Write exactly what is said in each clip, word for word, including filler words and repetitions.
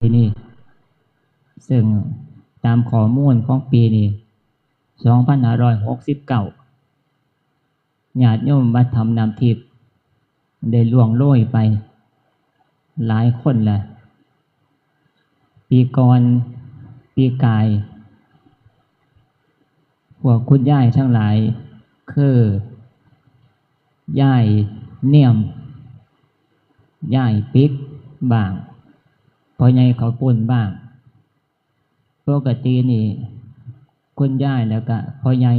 ปีนี้ ซึ่งตามข้อมูลของปีนี้ สองพันห้าร้อยหกสิบเก้า ญาติโยมวัดถ้ำน้ำทิพย์ได้ล่วงโรยไปหลายคนแล้ว ปีก่อน ปีกาย พวกคุณยายทั้งหลาย คือยายเนียม ยายปิ๊กบ้าง พ่อใหญ่เขาวปุ้นบ้าง ปกตินี่ คุณยายแล้วก็พ่อใหญ่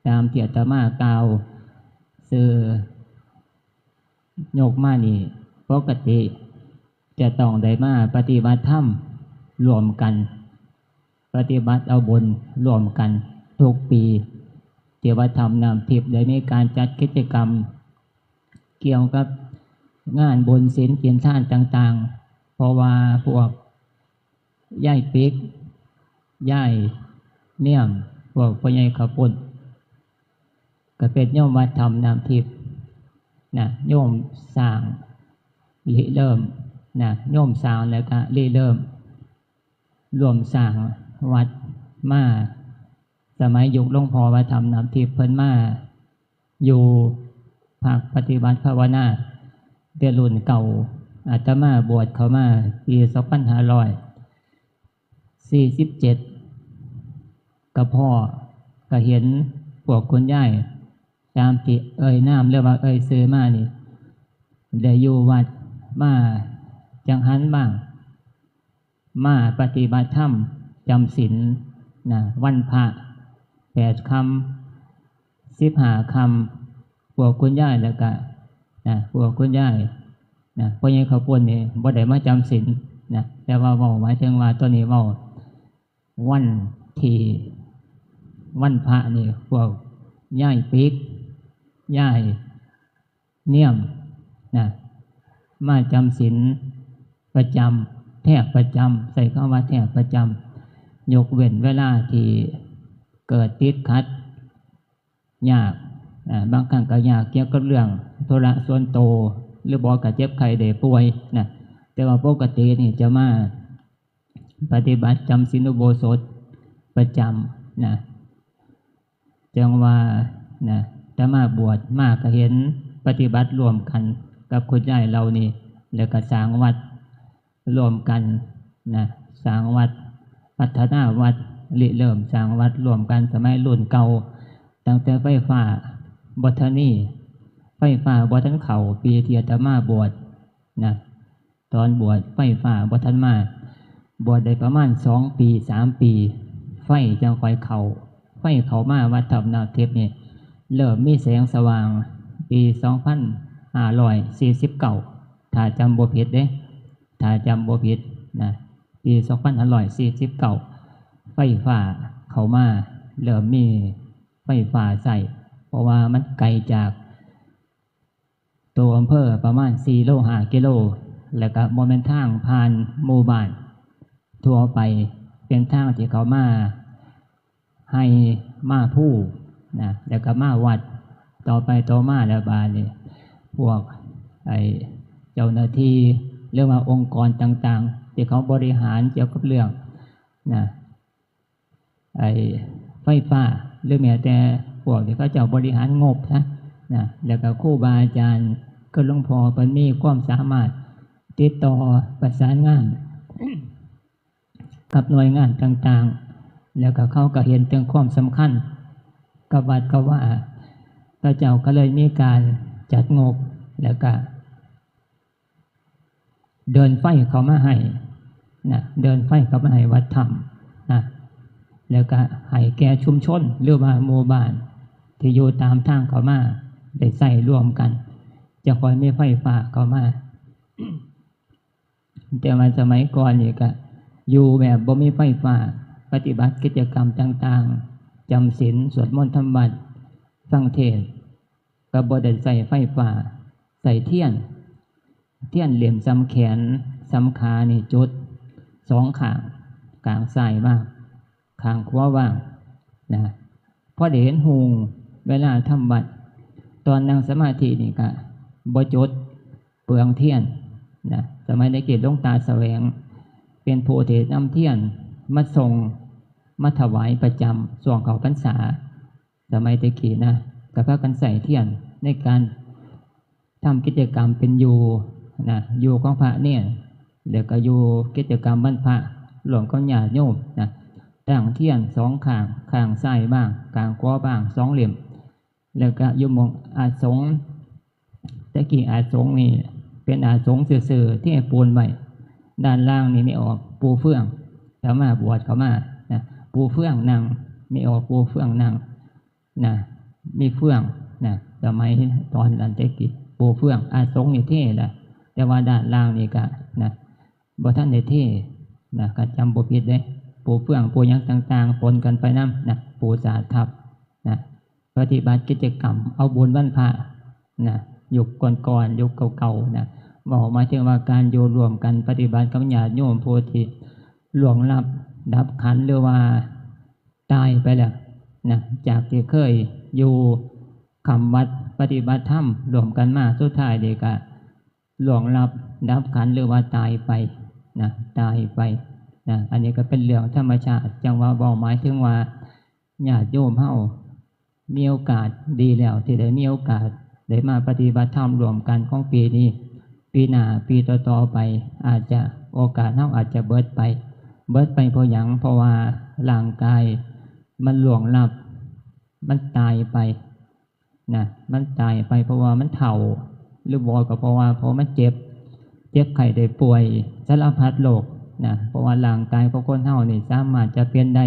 ตามที่อาตมากล่าวชื่อยกมานี่ ปกติจะต้องได้มาปฏิบัติธรรมร่วมกัน ปฏิบัติเอาบุญร่วมกันทุกปี ที่วัดถ้ำน้ำทิพย์ได้มีการจัดกิจกรรม เกี่ยวกับงานบุญศีลกินทานต่างๆ เพราะว่าพวกยายปิ๊ก ยายเนียม พวกพ่อใหญ่เขาวปุ้น ก็เป็นโยมวัดถ้ำน้ำทิพย์นะ โยมสร้างริเริ่มนะ โยมสร้างแล้วก็ริเริ่ม ร่วมสร้างวัดมา สมัยยุคหลวงพ่อวัดถ้ำน้ำทิพย์เพิ่นมาอยู่พักปฏิบัติภาวนา แต่รุ่นเก่า อาตมาบวชเข้ามาปี สองพันห้าร้อยสี่สิบเจ็ด ก็พ้อก็เห็นพวกคุณยาย ตามที่เอ่ยนามหรือว่าเอ่ยชื่อมานี่ ได้อยู่วัดมาจังหันบ้าง มาปฏิบัติธรรมจำศีลนะ วันพระแปดค่ำ สิบห้าค่ำ พวกคุณยายแล้วก็นะ พวกคุณยายนะ พ่อใหญ่เขาวปุ้นนี่บ่ได้มาจำศีลนะ แต่ว่าเว้าหมายถึงว่าตอนนี้เว้าวันที่ วันพระนี่ พวกยายปิ๊ก ยายเนียมนะ มาจำศีลประจำ แทบประจำ ใช้คำว่าแทบประจำ ยกเว้นเวลาที่เกิดติดขัดยากนะ บางครั้งก็ยากเกี่ยวกับเรื่องธุระส่วนตัว หรือบ่ก็เจ็บไข้ได้ป่วยนะ แต่ว่าปกตินี่จะมาปฏิบัติจำศีลอุโบสถประจำนะ จังว่านะ อาตมาบวชมาก็เห็นปฏิบัติร่วมกันกับคุณยายเหล่านี้ แล้วก็สร้างวัดร่วมกันนะ สร้างวัด พัฒนาวัด ริเริ่มสร้างวัดร่วมกันสมัยรุ่นเก่า ตั้งแต่ไฟฟ้าบ่ทันมี ไฟฟ้าบ่ทันเข้า ปีที่อาตมาบวชนะ ตอนบวชไฟฟ้าบ่ทันมา บวชได้ประมาณสองปี สามปี ไฟจั่งค่อยเข้า ไฟเข้ามาวัดถ้ำน้ำทิพย์นี่ เริ่มมีแสงสว่าง ปี สองพันห้าร้อยสี่สิบเก้า ถ้าจำบ่ผิดเด้ ถ้าจำบ่ผิดนะ ปี สองพันห้าร้อยสี่สิบเก้า ไฟฟ้าเข้ามา เริ่มมีไฟฟ้าใช้ เพราะว่ามันไกลจาก ตัวอำเภอประมาณสี่โล ห้ากิโล แล้วก็บ่แม่นทางผ่านหมู่บ้านทั่วไป เป็นทางที่เขามาไฮ่มาภูนะ แล้วก็มาวัด ต่อไปต่อมาแล้วบาดนี้ พวกไอ้เจ้าหน้าที่ หรือว่าองค์กรต่างๆ ที่เขาบริหารเกี่ยวกับเรื่องนะ ไอ้ไฟฟ้า หรือแม้แต่พวกที่เขาเจ้าบริหารงบนะนะ แล้วก็ครูบาอาจารย์ คือหลวงพ่อเพิ่นมีความสามารถติดต่อประสานงาน กับหน่วยงานต่างๆ แล้วก็เขาก็เห็นถึงความสำคัญกับวัดกับวา พระเจ้าก็เลยมีการจัดงบ แล้วก็ เดินไฟเข้ามาให้นะ เดินไฟเข้ามาให้วัดถ้ำนะ แล้วก็ให้แก่ชุมชน หรือว่าหมู่บ้านที่อยู่ตามทางเข้ามา ได้ใช้ร่วมกัน จะค่อยมีไฟฟ้าเข้ามา แต่ว่าสมัยก่อนนี่ก็อยู่แบบบ่มีไฟฟ้า ปฏิบัติกิจกรรมต่างๆ จำศีล สวดมนต์ทำวัตร ฟังเทศน์ ก็บ่ได้ใช้ไฟฟ้า ใช้เทียน เทียนเล่มส่ำแขน ส่ำขานี่จุดสองข้าง ข้างซ้ายว่าง ข้างขวาว่างนะ พอได้เห็นฮุงเวลาทำวัตร ตอนนั่งสมาธินี่ก็บ่จุด เปลืองเทียนนะ สมัยตะกี้หลวงตาแสวง เป็นผู้ที่นำเทียนมาส่งมาถวายประจำช่วงเข้าพรรษา สมัยแต่กี้นะ ก็พากันใช้เทียนในการทำกิจกรรมเป็นอยู่นะ อยู่ของพระเณร แล้วก็อยู่กิจกรรมวันพระร่วมกับญาติโยมนะ ตั้งเทียนสองข้าง ข้างซ้ายบ้าง ข้างขวาบ้าง สองเล่ม แล้วก็อยู่หม่องอาสง แต่กี้อาสงนี่เป็นอาสงซื่อๆ ที่ปูนไว้ ด้านล่างนี่ไม่ออกปูเฟื่อง แต่มาบวชเข้ามานะ ปูเฟื่องนั่ง ไม่ออกปูเฟื่องนั่งนะ มีเฟื่องนะ สมัยตอนนั้นแต่กี้ปูเฟื่อง อาสงนี่เท่ละ แต่ว่าด้านล่างนี่ก็นะ บ่ทันได้เท่นะ ก็จำบ่ผิดเด้ ปูเฟื่อง ปูหยังต่างๆ ปนกันไปนำนะ ปูสาดทับนะ ปฏิบัติกิจกรรมเอาบุญวันพระนะ ยุคก่อนๆ ยุคเก่าๆ นะ เว้าหมายถึงว่าการอยู่ร่วมกันปฏิบัติกับญาติโยมผู้ที่ล่วงลับดับขันธ์ หรือว่าตายไปแล้วนะ จากที่เคยอยู่คำวัดปฏิบัติธรรมร่วมกันมา สุดท้ายนี่ก็ล่วงลับดับขันธ์ หรือว่าตายไปนะ ตายไปนะ อันนี้ก็เป็นเรื่องธรรมชาติ จั่งว่าเว้าหมายถึงว่าญาติโยมเฮามีโอกาสดีแล้วที่ได้มีโอกาสได้มาปฏิบัติธรรมร่วมกันของปีนี้ ปีหน้า ปีต่อๆ ไป อาจจะโอกาสเฮาอาจจะเบิดไป เบิดไปเพราะหยัง เพราะว่าร่างกายมันล่วงลับ มันตายไปนะ มันตายไปเพราะว่ามันเฒ่า หรือบ่ก็เพราะว่า เพราะมันเจ็บ เจ็บไข้ได้ป่วยสารพัดโรคนะ เพราะว่าร่างกายของคนเฮานี่สามารถจะเป็นได้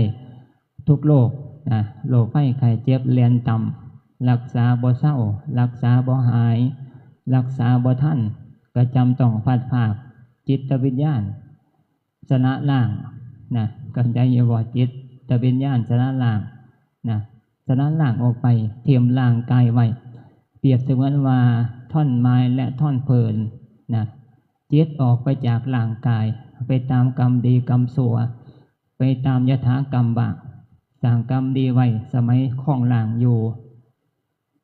ทุกโรคนะ โรคภัยไข้เจ็บแล่นต่ำ รักษาบ่เซา รักษาบ่หาย รักษาบ่ทัน ก็จำต้องพลัดพรากจิตวิญญาณ สละล้างนะ เข้าใจอยู่บ่ จิตวิญญาณสละล้างนะ สละล้างออกไป เตรียมร่างกายไว้ เปรียบเสมือนว่าท่อนไม้และท่อนฟืนนะ จิตออกไปจากร่างกาย ไปตามกรรมดีกรรมชั่ว ไปตามยถากรรมบ้าง สร้างกรรมดีไว้สมัยครองร่างอยู่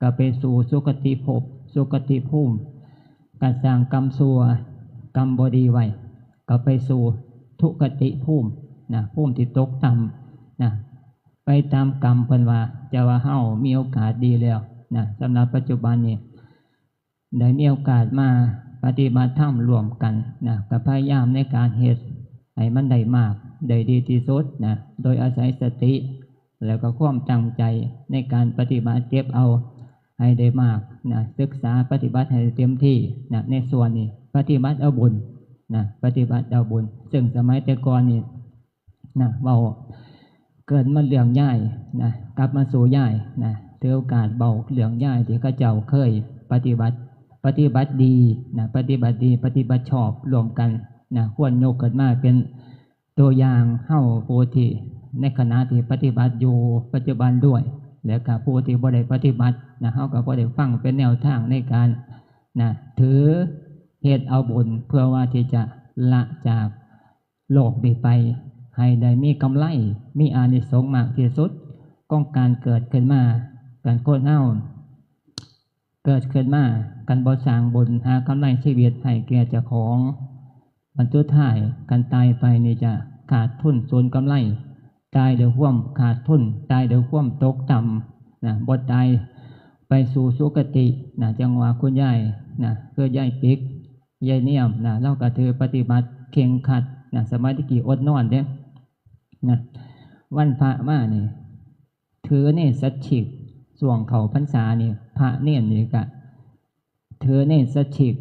ก็ไปสู่สุคติภพ สุคติภูมิ ก็สร้างกรรมชั่ว กรรมบ่ดีไว้ ก็ไปสู่ทุคติภูมินะ ภูมิที่ตกต่ำนะ ไปตามกรรม เพิ่นว่า จะว่าเฮามีโอกาสดีแล้วนะ สำหรับปัจจุบันนี้ ได้มีโอกาสมาปฏิบัติธรรมร่วมกันนะ ก็พยายามในการเฮ็ดให้มันได้มาก ได้ดีที่สุดนะ โดยอาศัยสติ แล้วก็ความตั้งใจในการปฏิบัติเก็บเอาให้ได้มากนะ ศึกษาปฏิบัติให้เต็มที่นะ ในส่วนนี้ปฏิบัติเอาบุญนะ ปฏิบัติเอาบุญ ซึ่งสมัยแต่ก่อนนี่นะ เว้าเกิดมาเรื่องย้ายนะ กลับมาสู่ย้ายนะ ถือโอกาสเว้าเรื่องย้ายที่เขาเจ้าเคยปฏิบัติ ปฏิบัติดีนะ ปฏิบัติดี ปฏิบัติชอบร่วมกันนะ ควรยกขึ้นมาเป็นตัวอย่างเฮาผู้ที่ในขณะที่ปฏิบัติอยู่ปัจจุบันด้วย แล้วก็ผู้ที่บ่ได้ปฏิบัตินะ เฮาก็พอได้ฟังเป็นแนวทางในการนะ ถือเฮ็ดเอาบุญ เพื่อว่าที่จะละจากโลกนี้ไป ให้ได้มีกำไร มีอานิสงส์มากที่สุดของการเกิดขึ้นมา การคนเฮาเกิดขึ้นมา คันบ่สร้างบุญหากำไรชีวิตให้แก่เจ้าของ บัดสุดท้ายคันตายไปนี่จะขาดทุนสูญกำไร ตายด้วยความขาดทุน ตายด้วยความตกต่ำนะ บ่ตายไปสู่สุคตินะ จั่งว่าคุณยายนะ คือยายปิ๊ก ยายเนียมนะ เลาก็ถือปฏิบัติเคร่งครัดนะ สมัยตะกี้อดนอนเด้นะ วันพระมานี่ ถือเนสชิก ช่วงเข้าพรรษานี่ พระเณรนี่ก็ถือเนสชิก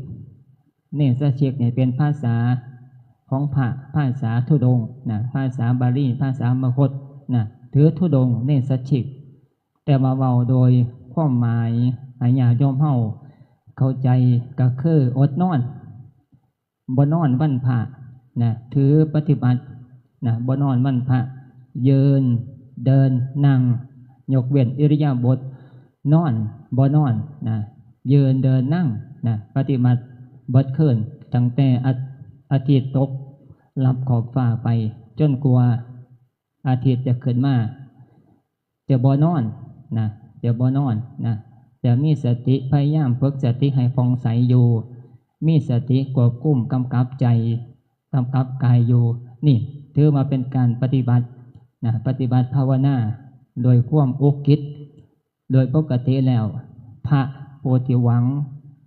เนสชิกนี่เป็นภาษาของพระ ภาษาธุดงค์นะ ภาษาบาลี ภาษามคธนะ ถือธุดงค์เนสชิก แต่ว่าเว้าโดยความหมายให้ญาติโยมเฮาเข้าใจ ก็คืออดนอน บ่นอนวันพระนะ ถือปฏิบัตินะ บ่นอนวันพระ ยืน เดิน นั่ง ยกเว้นอิริยาบถนอน บ่นอนนะ ยืน เดิน นั่งนะ ปฏิบัติเบิดคืน ตั้งแต่อา- อาทิตย์ตกลับขอบฟ้าไป จนกว่าอาทิตย์จะขึ้นมา จะบ่นอนนะ จะบ่นอนนะ จะมีสติ พยายามฝึกสติให้ผ่องใสอยู่ มีสติควบคุมกำกับใจ กำกับกายอยู่ นี่ถือว่าเป็นการปฏิบัตินะ ปฏิบัติภาวนาโดยความอุกฤษ โดยปกติแล้ว พระผู้ที่หวัง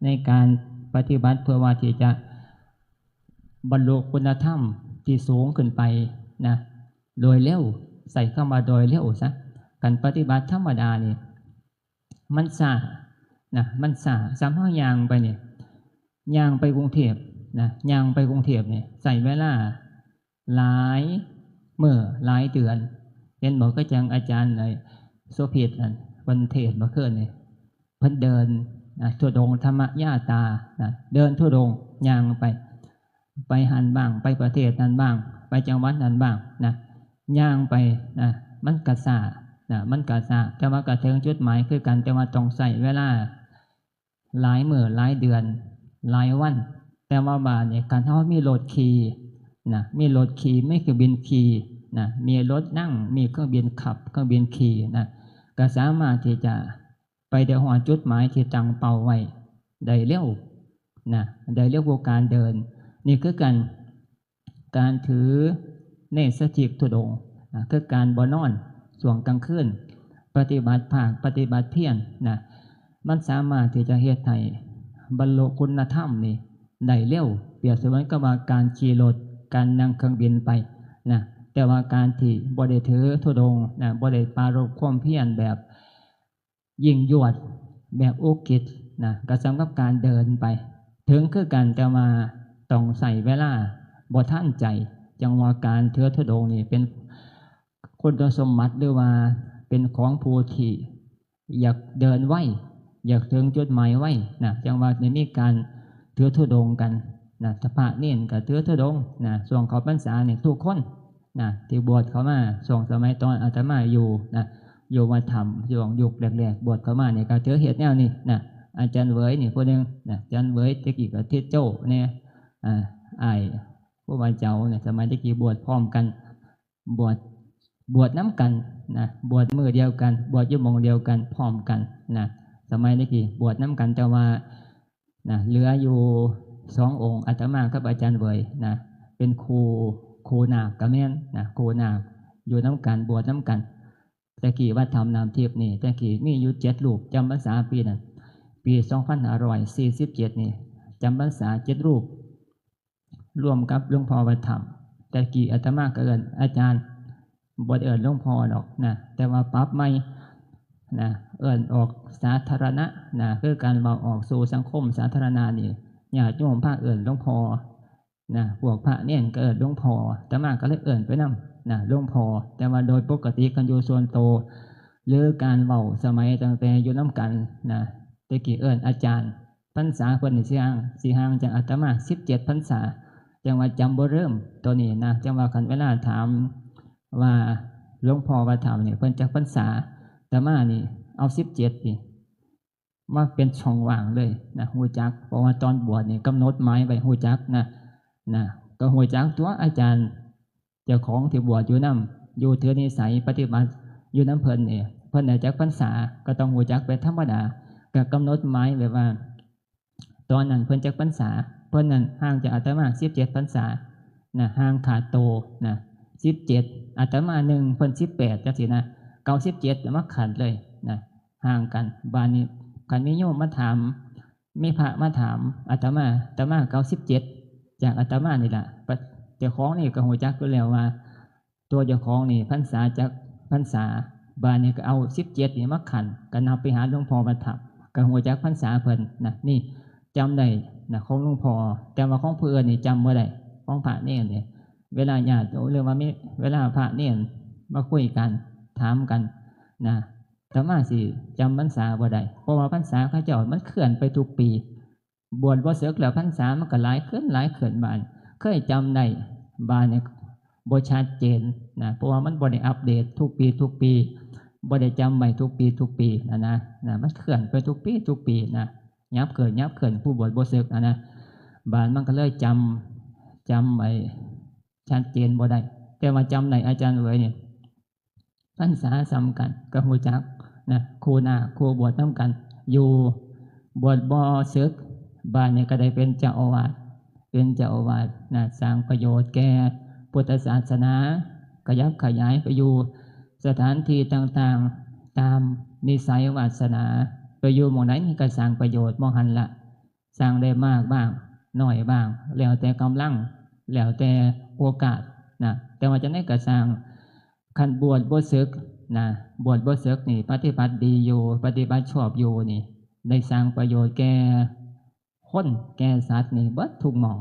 ในการปฏิบัติเพื่อว่าที่จะบรรลุคุณธรรมที่สูงขึ้นไปนะ โดยเร็ว ใส่คำว่าโดยเร็วซะ การปฏิบัติธรรมดานี่ มันช้านะ มันช้า ส่ำเฮาย่างไปนี่ ย่างไปกรุงเทพฯนะ ย่างไปกรุงเทพฯนี่ ใช้เวลาหลายมื้อหลายเดือน เห็นบ่ คือจั่งอาจารย์ไอ้โสภิตนั่น เพิ่นเทศน์เมื่อคืนนี่ เพิ่นเดินนะ ธุดงค์ธรรมยาตรานะ เดินธุดงค์ย่างไป ไปหั้นบ้าง ไปประเทศนั้นบ้าง ไปจังหวัดนั้นบ้างนะ ย่างไปนะ มันกะช้านะ มันกะช้า แต่ว่ากะถึงจุดหมายคือกัน แต่ว่าต้องใช้เวลาหลายมื้อหลายเดือน หลายวัน แต่ว่าบาดนี้คันเฮามีรถขี่นะ มีรถขี่ มีเครื่องบินขี่นะ มีรถนั่ง มีเครื่องบินขับ เครื่องบินขี่นะ กะสามารถที่จะไปได้ฮอดจุดหมายที่ตั้งเป้าไว้ได้เร็วนะ ได้เร็วกว่าการเดิน นี่คือการ การถือเนสสิกธุดงค์นะ คือการบ่นอนช่วงกลางคืน ปฏิบัติภาค ปฏิบัติเพียรนะ มันสามารถที่จะเฮ็ดให้บรรลุคุณธรรมนี่ได้เร็ว เปรียบเสมือนกับว่าการขี่รถ การนั่งเครื่องบินไปนะ แต่ว่าการที่บ่ได้ถือธุดงค์นะ บ่ได้ปรารภความเพียรแบบ ยิ่งยวด แบบอุกฤษนะ กะส่ำกับการเดินไป ถึงคือกัน แต่ว่าต้องใช้เวลา บ่ทันใจ จั่งว่าการถือธุดงค์นี่เป็นคุณสมบัติ หรือว่าเป็นของผู้ที่อยากเดินไว อยากถึงจุดหมายไวนะ จั่งว่าได้มีการถือธุดงค์กันนะ พระเณรกะถือธุดงค์นะ ช่วงเข้าพรรษานี่ทุกคน นะ ที่บวชเข้ามาช่วงสมัยตอนอาตมาอยู่นะ อยู่วัดถ้ำ ช่วงยุคแรกๆ บวชเข้ามานี่กะถือเฮ็ดแนวนี้นะ อาจารย์เหวยนี่ผู้หนึ่งนะ อาจารย์เหวยแต่กี้กะทิดโจ้แหน่ อ่า อ้ายครูบาเจ้าเนี่ย สมัยแต่กี้บวชพร้อมกัน บวช บวชนำกันนะ บวชมื้อเดียวกัน บวชอยู่หม่องเดียวกัน พร้อมกันนะ สมัยแต่กี้บวชนำกัน แต่ว่า นะ เหลืออยู่สององค์ อาตมากับอาจารย์เหวยนะ เป็นครู ครูนาคกะแม่นนะ ครูนาค อยู่นำกัน บวชนำกัน แต่กี้วัดถ้ำน้ำทิพย์นี่ แต่กี้มีอยู่เจ็ดรูป จำพรรษาปีนั้น ปีสองพันห้าร้อยสี่สิบเจ็ดนี่ จำพรรษาเจ็ดรูป ร่วมกับหลวงพ่อวัดถ้ำ แต่กี้อาตมากะเอิ้นอาจารย์ บ่ได้เอิ้นหลวงพ่อดอกนะ แต่ว่าปรับใหม่นะ เอิ้นออกสาธารณะนะ คือการเว้าออกสู่สังคมสาธารณะนี่ ญาติโยมพาเอิ้นหลวงพ่อนะ พวกพระเณรกะเอิ้นหลวงพ่อ อาตมากะเลยเอิ้นไปนำนะ หลวงพ่อ แต่ว่าโดยปกติคันอยู่ส่วนโต หรือการเว้าสมัยตั้งแต่อยู่นำกันนะ แต่กี้เอิ้นอาจารย์ พรรษาเพิ่นนี่สิห่าง สิห่างจากอาตมาสิบเจ็ดพรรษา จั่งว่าจำบ่ลืมตัวนี้นะ จั่งว่าคันเวลาถามว่าหลวงพ่อวัดถ้ำนี่เพิ่นจักพรรษา อาตมานี่เอาสิบเจ็ดนี่มาเป็นช่องว่างเลยนะ ฮู้จัก เพราะว่าตอนบวชนี่กำหนดหมายไว้ฮู้จักนะ นะ กะฮู้จักตั๊วอาจารย์ เจ้าของที่บวชอยู่นำ อยู่ถือนิสัยปฏิบัติอยู่นำเพิ่นนี่ เพิ่นได้จักพรรษา กะต้องฮู้จักเป็นธรรมดา กะกำหนดหมายไว้ว่า ตอนนั้นเพิ่นจักพรรษา เพิ่นนั้นห่างจากอาตมาสิบเจ็ดพรรษานะ ห่างขาดโตนะ สิบเจ็ด อาตมาหนึ่ง เพิ่นสิบแปด จังซี้นะ เก้าสิบเจ็ด มาขันเลยนะ ห่างกัน บาดนี้คันมีโยมมาถาม มีพระมาถามอาตมา อาตมาเก้าสิบเจ็ด จากอาตมานี่ล่ะ เจ้าของนี่กะฮู้จักอยู่แล้วว่า ตัวเจ้าของนี่พรรษาจักพรรษา บาดนี้กะเอาสิบเจ็ดนี่มาขัน กะนับไปหาหลวงพ่อวัดถ้ำ กะฮู้จักพรรษาเพิ่นนะ นี่จำได้นะ ของหลวงพ่อ แต่ว่าของผู้อื่นนี่จำบ่ได้ ของพระเณรนี่ เวลาญาติโยม หรือว่ามี เวลาพระเณรมาคุยกัน ถามกันนะ อาตมาสิจำพรรษาบ่ได้ เพราะว่าพรรษาเขาเจ้ามันเคลื่อนไปทุกปี บวชบ่เสร็จแล้วพรรษามันกะหลายขึ้นหลายขึ้น บาดเคยจำได้ บาดนี่บ่ชัดเจนนะ เพราะว่ามันบ่ได้อัปเดตทุกปีทุกปี บ่ได้จำไว้ทุกปีทุกปีนะ นะ นะ มันเคลื่อนไปทุกปีทุกปีนะ ยับขึ้นยับขึ้น ผู้บวชบ่เสร็จนะ นะ บาดมันกะเลยจำ จำไว้ชัดเจนบ่ได้ แต่ว่าจำได้อาจารย์เหวยนี่ พรรษาส่ำกันกะฮู้จักนะ ครูนาค ครูบวชนำกันอยู่ บวชบ่เสร็จ บาดนี้กะได้เป็นเจ้าอาวาส เป็นเจ้าอาวาสนะ สร้างประโยชน์แก่ พุทธศาสนา ขยับขยายไปอยู่สถานที่ต่างๆ ตามนิสัยวาสนา ไปอยู่หม่องใดมันก็สร้างประโยชน์หม่องหั้นละ สร้างได้มากบ้าง น้อยบ้าง แล้วแต่กำลัง แล้วแต่โอกาสนะ แต่ว่าจั่งใดก็สร้าง คันบวชบ่สึกนะ บวชบ่สึกนี่ ปฏิบัติดีอยู่ ปฏิบัติชอบอยู่นี่ ได้สร้างประโยชน์แก่คนแก่สัตว์นี่เบิดทุกหม่อง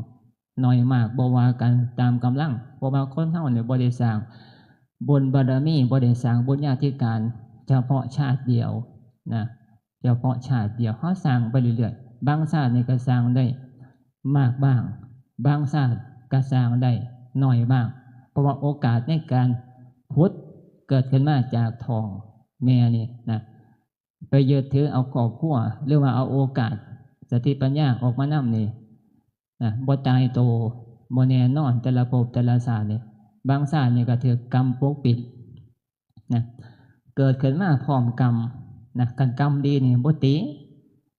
น้อยมากบ่ว่ากันตามกำลัง เพราะว่าคนเฮานี่บ่ได้สร้างบุญบารมี บ่ได้สร้างบุญญาธิการ เฉพาะชาติเดียวนะ เฉพาะชาติเดียว เฮาสร้างไปเรื่อยๆ บางชาตินี่ก็สร้างได้มากบ้าง บางชาติก็สร้างได้น้อยบ้าง เพราะว่าโอกาสในการผุดเกิดขึ้นมาจากท้องแม่นี่นะ ไปยึดถือเอาครอบครัว หรือว่าเอาโอกาสสติปัญญาออกมานำนี่นะ บ่ตายโต บ่แน่นอน แต่ละภพแต่ละชาตินี่ บางชาตินี่ก็ถืกกรรมปกปิดนะ เกิดขึ้นมาพร้อมกรรมนะ คันกรรมดีนี่บ่ติ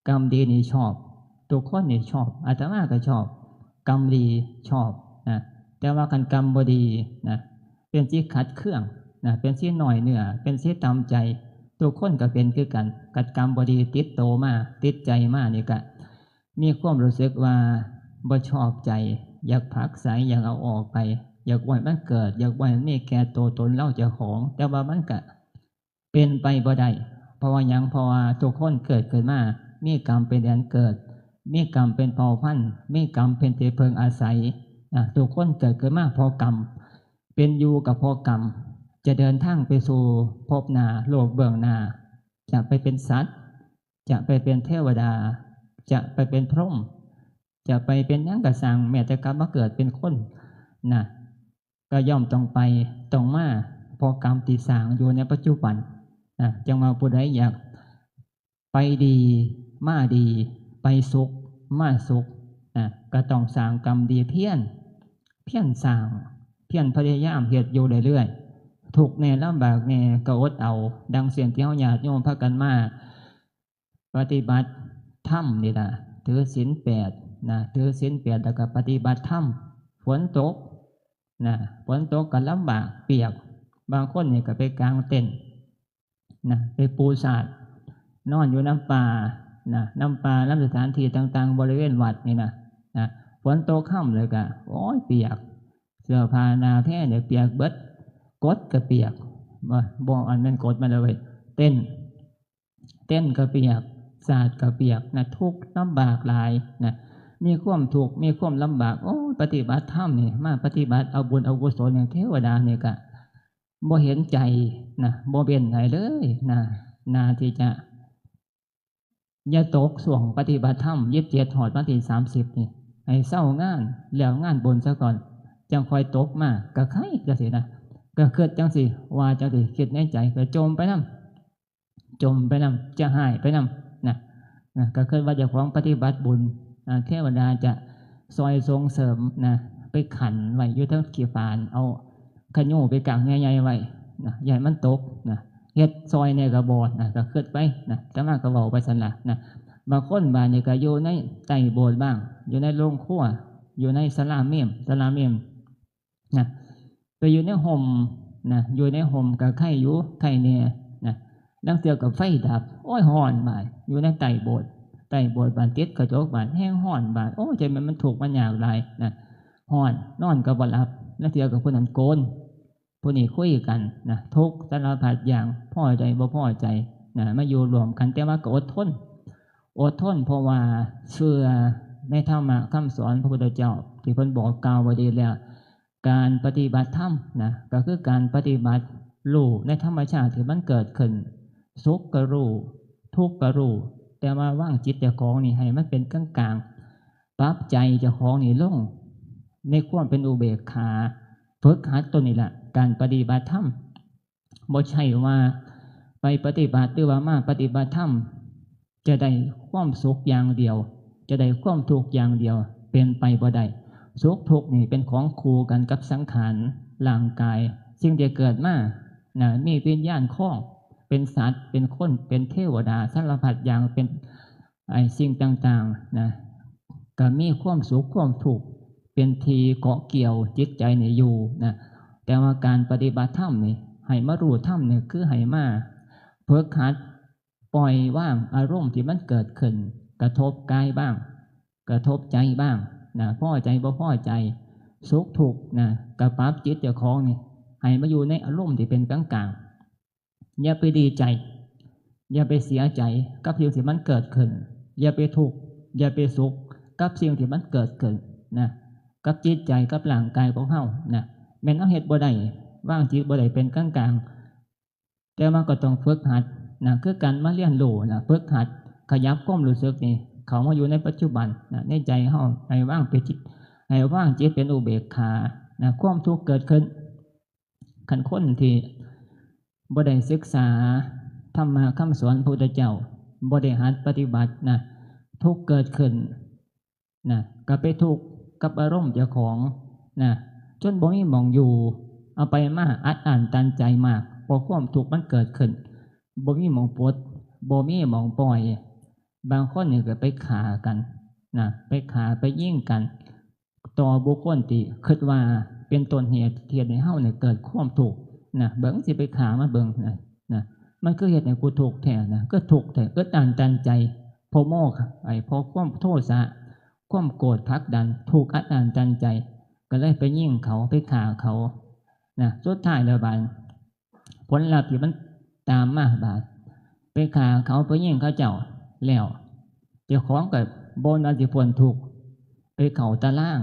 กรรมดีนี่ชอบ ทุกคนนี่ชอบ อาตมาก็ชอบ กรรมดีชอบนะ แต่ว่าคันกรรมบ่ดีนะ เป็นสิ่งขัดเคืองนะ เป็นสิ่งน้อยเนื้อ เป็นสิ่งต่ำใจ ทุกคนก็เป็นคือกัน คันกรรมบ่ดีติดโตมา ติดใจมานี่ก็ มีความรู้สึกว่าบ่ชอบใจ อยากผลักไส อยากเอาออกไป อยากบ่ให้มันเกิด อยากบ่ให้มันมีแก่ตัวตนเราเจ้าของ แต่ว่ามันก็เป็นไปบ่ได้ เพราะว่าหยัง เพราะว่าทุกคนเกิดขึ้นมา มีกรรมเป็นแดนเกิด มีกรรมเป็นเผ่าพันธุ์ มีกรรมเป็นที่พึ่งอาศัยนะ ทุกคนเกิดขึ้นมาเพราะกรรม เป็นอยู่ก็เพราะกรรม จะเดินทางไปสู่ภพหน้า โลกเบื้องหน้า จะไปเป็นสัตว์ จะไปเป็นเทวดา จะไปเป็นพรหม จะไปเป็นหยังก็ซ่าง แม้แต่กลับมาเกิดเป็นคนนะ ก็ย่อมต้องไป ต้องมา เพราะกรรมที่สร้างอยู่ในปัจจุบันนะ จั่งว่าผู้ใดอยากไปดี มาดี ไปสุข มาสุขนะ ก็ต้องสร้างกรรมดี เพียร เพียรสร้าง เพียรพยายามเฮ็ดอยู่เรื่อยๆ ทุกข์แน่ ลำบากแน่ ก็อดเอา ดังเช่นที่เฮาญาติโยมพากันมา ปฏิบัติธรรมนี่ล่ะ ถือศีลแปดนะ ถือศีลแปดแล้วก็ปฏิบัติธรรม ฝนตกนะ ฝนตกก็ลำบากเปียก บางคนนี่ก็ไปกางเต็นท์นะ ไปปูสาด นอนอยู่นำป่านะ นำป่า นำสถานที่ต่างๆ บริเวณวัดนี่นะ นะ ฝนตกค่ำเลยก็ โอ้ย เปียก เสื้อผ้าหน้าแพรเนี่ยเปียกเบิด กดก็เปียก บ่ บ่ อันนั้นกดมาเลยเว้ย เต็นท์ เต็นท์ก็เปียก สาดก็เปียกนะ ทุกข์ลำบากหลายนะ มีความทุกข์ มีความลำบาก โอ้ย ปฏิบัติธรรมนี่ มาปฏิบัติเอาบุญเอากุศลเนี่ย เทวดาเนี่ยก็บ่เห็นใจนะ บ่เป็นไหนเลยนะ น่าที่จะ อย่าตกช่วงปฏิบัติธรรม ยี่สิบเจ็ด ฮอดวันที่ สามสิบ นี่ ให้เซางาน แล้วงานบุญซะก่อน จั่งค่อยตกมา ก็ใคร่จั่งซี้นะ ก็คิดจั่งซี้ ว่าจั่งซี้ คิดในใจ ก็จ่มไปนำ จ่มไปนำ จะหายไปนำนะ นะ ก็คิดว่าเจ้าของปฏิบัติบุญนะ เทวดาจะซอยส่งเสริมนะ ไปขันไว้อยู่เทิงขี้ฝาน เอาขยูไปกางใหญ่ๆไว้นะ อย่าให้มันตกนะ เฮ็ดซอยแหน่ก็บ่นะ ก็คิดไปนะ อาตมาก็เว้าไปซั่นล่ะนะ บางคนบาดนี้ก็อยู่ในใต้โบสถ์บ้าง อยู่ในโรงครัว อยู่ในศาลาเมม ศาลาเมม นะ ไปอยู่ในฮ่มนะ อยู่ในฮ่มก็ไคอยู่ ไคแหน่นะ ลางเทื่อก็ไฟดับ โอ้ย ร้อนบาด อยู่ในใต้โบสถ์ ใต้โบสถ์บาด ติดกระจกบาด แฮงร้อนบาด โอ้ย จั่งแม่นมันทุกข์มันยากหลายนะ ร้อน นอนก็บ่หลับ ลางเทื่อก็ผู้นั้นโกน ผู้นี้คุยกันนะ ทุกข์สารพัดอย่าง พอใจบ่พอใจนะ มาอยู่ร่วมกัน แต่ว่าก็อดทน อดทน เพราะว่าเชื่อในธรรมะคำสอนพระพุทธเจ้า ที่เพิ่นบอกกล่าวไว้ดีแล้ว การปฏิบัติธรรมนะ ก็คือการปฏิบัติรู้ในธรรมชาติที่มันเกิดขึ้น สุขก็รู้ ทุกข์ก็รู้ แต่ว่าวางจิตเจ้าของนี่ให้มันเป็นกลางๆ ปรับใจเจ้าของนี่ลงในความเป็นอุเบกขา ฝึกหัดตัวนี้ล่ะ การปฏิบัติธรรม บ่ใช่ว่าไปปฏิบัติหรือว่ามาปฏิบัติธรรม จะได้ความสุขอย่างเดียว จะได้ความทุกข์อย่างเดียว เป็นไปบ่ได้ สุขทุกข์นี่เป็นของคู่กันกับสังขารร่างกาย สิ่งที่เกิดมานะ มีวิญญาณครอง เป็นสัตว์ เป็นคน เป็นเทวดา สารพัดอย่าง เป็นไอ้สิ่งต่างๆนะ ก็มีความสุขความทุกข์ เป็นที่เกาะเกี่ยวจิตใจนี่อยู่นะ แต่ว่าการปฏิบัติธรรมนี่ ให้มารู้ธรรมนี่คือให้มาฝึกหัดปล่อยวางอารมณ์ที่มันเกิดขึ้น กระทบกายบ้าง กระทบใจบ้างนะ พอใจบ่พอใจ สุขทุกข์นะ ก็ปรับจิตเจ้าของนี่ ให้มาอยู่ในอารมณ์ที่เป็นกลางๆ อย่าไปดีใจ อย่าไปเสียใจกับสิ่งที่มันเกิดขึ้น อย่าไปทุกข์ อย่าไปสุขกับสิ่งที่มันเกิดขึ้นนะ กับจิตใจกับร่างกายของเฮานะ แม่นเฮาเฮ็ดบ่ได้ วางจิตบ่ได้เป็นกลางๆ แต่ว่าก็ต้องฝึกหัดนะ คือการมาเรียนรู้นะ ฝึกหัดขยับความรู้สึกนี่ เข้ามาอยู่ในปัจจุบันนะ ในใจเฮา ให้วางเป็นจิต ให้วางจิตเป็นอุเบกขานะ ความทุกข์เกิดขึ้น คันคนที่บ่ได้ศึกษาธรรมะคำสอนพระพุทธเจ้า บ่ได้หัดปฏิบัตินะ ทุกข์เกิดขึ้นนะ ก็ไปทุกข์กับอารมณ์เจ้าของนะ จนบ่มีหม่องอยู่ เอาไปมาอัดอั้นตันใจมาก เพราะความทุกข์มันเกิดขึ้น บ่มีหม่องปลด บ่มีหม่องปล่อย บางคนนี่ก็ไปฆ่ากันนะ ไปฆ่าไปยิงกัน ต่อบุคคลที่คิดว่าเป็นต้นเหตุที่เฮ็ดให้เฮาเนี่ยเกิดความทุกข์นะ เบิ่งสิไปฆ่ามาเบิ่งนะ นะ มันคือเฮ็ดให้กูทุกข์แท้นะ คือทุกข์แท้ อึดอัดตันใจ เพราะโมหะ ไอ้ เพราะความโทสะ ความโกรธผลักดัน ทุกข์อัดอั้นตันใจ ก็เลยไปยิงเขา ไปฆ่าเขานะ สุดท้ายแล้วบาด ผลลัพธ์ที่มันตามมาบาด ไปฆ่าเขา ไปยิงเขาเจ้าแล้ว เจ้าของก็บ่น่าสิพ้นทุกข์ ไปเข้าตาราง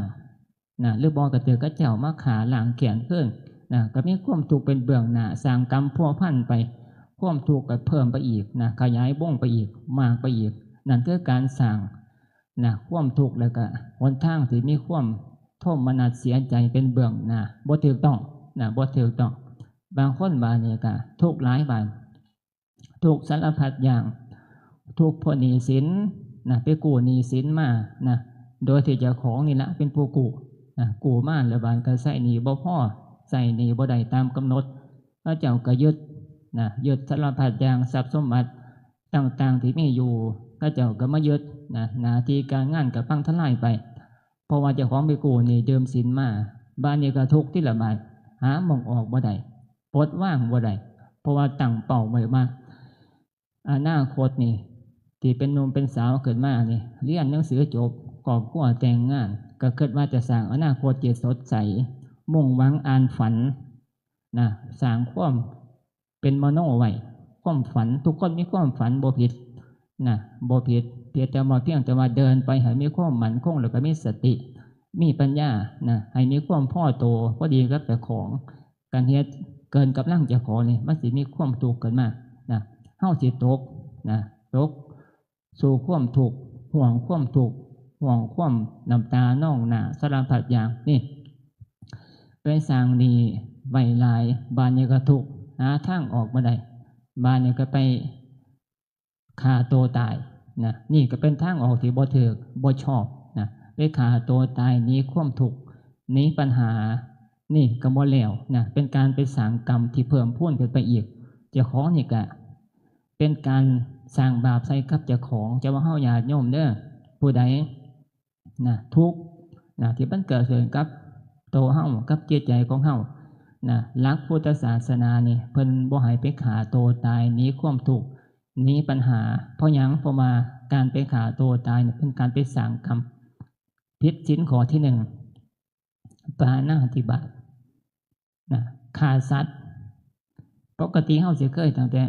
นะ หรือบ่ก็ถืกเขาเจ้ามาฆ่าล้างแค้นคืนนะ ก็มีความทุกข์เป็นเบื้องหน้า สร้างกรรมพัวพันไป ความทุกข์ก็เพิ่มไปอีกนะ ขยายวงไปอีก มากไปอีก นั่นคือการสร้างนะ ความทุกข์ แล้วก็หนทางที่มีความโทมนัสเสียใจเป็นเบื้องหน้า บ่ถูกต้องนะ บ่ถูกต้อง บางคนบาดนี้ก็ทุกข์หลายบาด ทุกข์สารพัดอย่าง ทุกข์เพราะหนี้สินนะ ไปกู้หนี้สินมานะ โดยที่เจ้าของนี่ละเป็นผู้กู้นะ กู้มาแล้วบาดก็ใช้หนี้บ่พอ ใช้หนี้บ่ได้ตามกำหนด เขาเจ้าก็ยึดนะ ยึดสารพัดอย่าง ทรัพย์สมบัติต่างๆที่มีอยู่ เขาเจ้าก็มายึดนะ หน้าที่การงานก็พังทลายไป เพราะว่าเจ้าของไปกู้หนี้ยืมสินมา บาดนี้ก็ทุกข์ติละบาด หาหม่องออกบ่ได้ ปลดวางบ่ได้ เพราะว่าตั้งเป้าไว้ว่า อนาคตนี่ ที่เป็นหนุ่มเป็นสาวขึ้นมานี่ เรียนหนังสือจบ ครอบครัวแต่งงาน ก็คิดว่าจะสร้างอนาคตที่สดใส มุ่งหวังอ่านฝันนะ สร้างความเป็นมโนไว้ ความฝัน ทุกคนมีความฝัน บ่ผิดนะ บ่ผิด เพียงแต่ว่า เพียงแต่ว่าเดินไปให้มีความมั่นคง แล้วก็มีสติ มีปัญญานะ ให้มีความพอตัว พอดีกับเจ้าของ การเฮ็ดเกินกำลังเจ้าของนี่ มันสิมีความทุกข์ขึ้นมานะ เฮาสิตกนะ ตกสู่ความทุกข์ ห่วงความทุกข์ ห่วงความน้ำตานองหน้า สารพัดอย่างนี่ ไปสร้างหนี้ไว้หลาย บาดนี้ก็ทุกข์ หาทางออกบ่ได้ บาดนี้ก็ไปฆ่าตัวตายนะ นี่ก็เป็นทางออกที่บ่ถูก บ่ชอบนะ ไปฆ่าตัวตายหนีความทุกข์ หนีปัญหา นี่ก็บ่แล้วนะ เป็นการไปสร้างกรรมที่เพิ่มพูนขึ้นไปอีก เจ้าของนี่ก็เป็นการสร้างบาปใส่กับเจ้าของ จะว่าเฮาญาติโยมเด้อ ผู้ใดนะ ทุกข์นะ ที่มันเกิดขึ้นกับตัวเฮา กับจิตใจของเฮานะ หลักพุทธศาสนานี่ เพิ่นบ่ให้ไปฆ่าตัวตายหนีความทุกข์ หนีปัญหา เพราะหยัง เพราะว่าการไปฆ่าตัวตายเนี่ย เป็นการไปสร้างกรรม ผิดศีลข้อที่หนึ่ง ปาณาติบาตนะ ฆ่าสัตว์ ปกติเฮาสิเคยตั้งแต่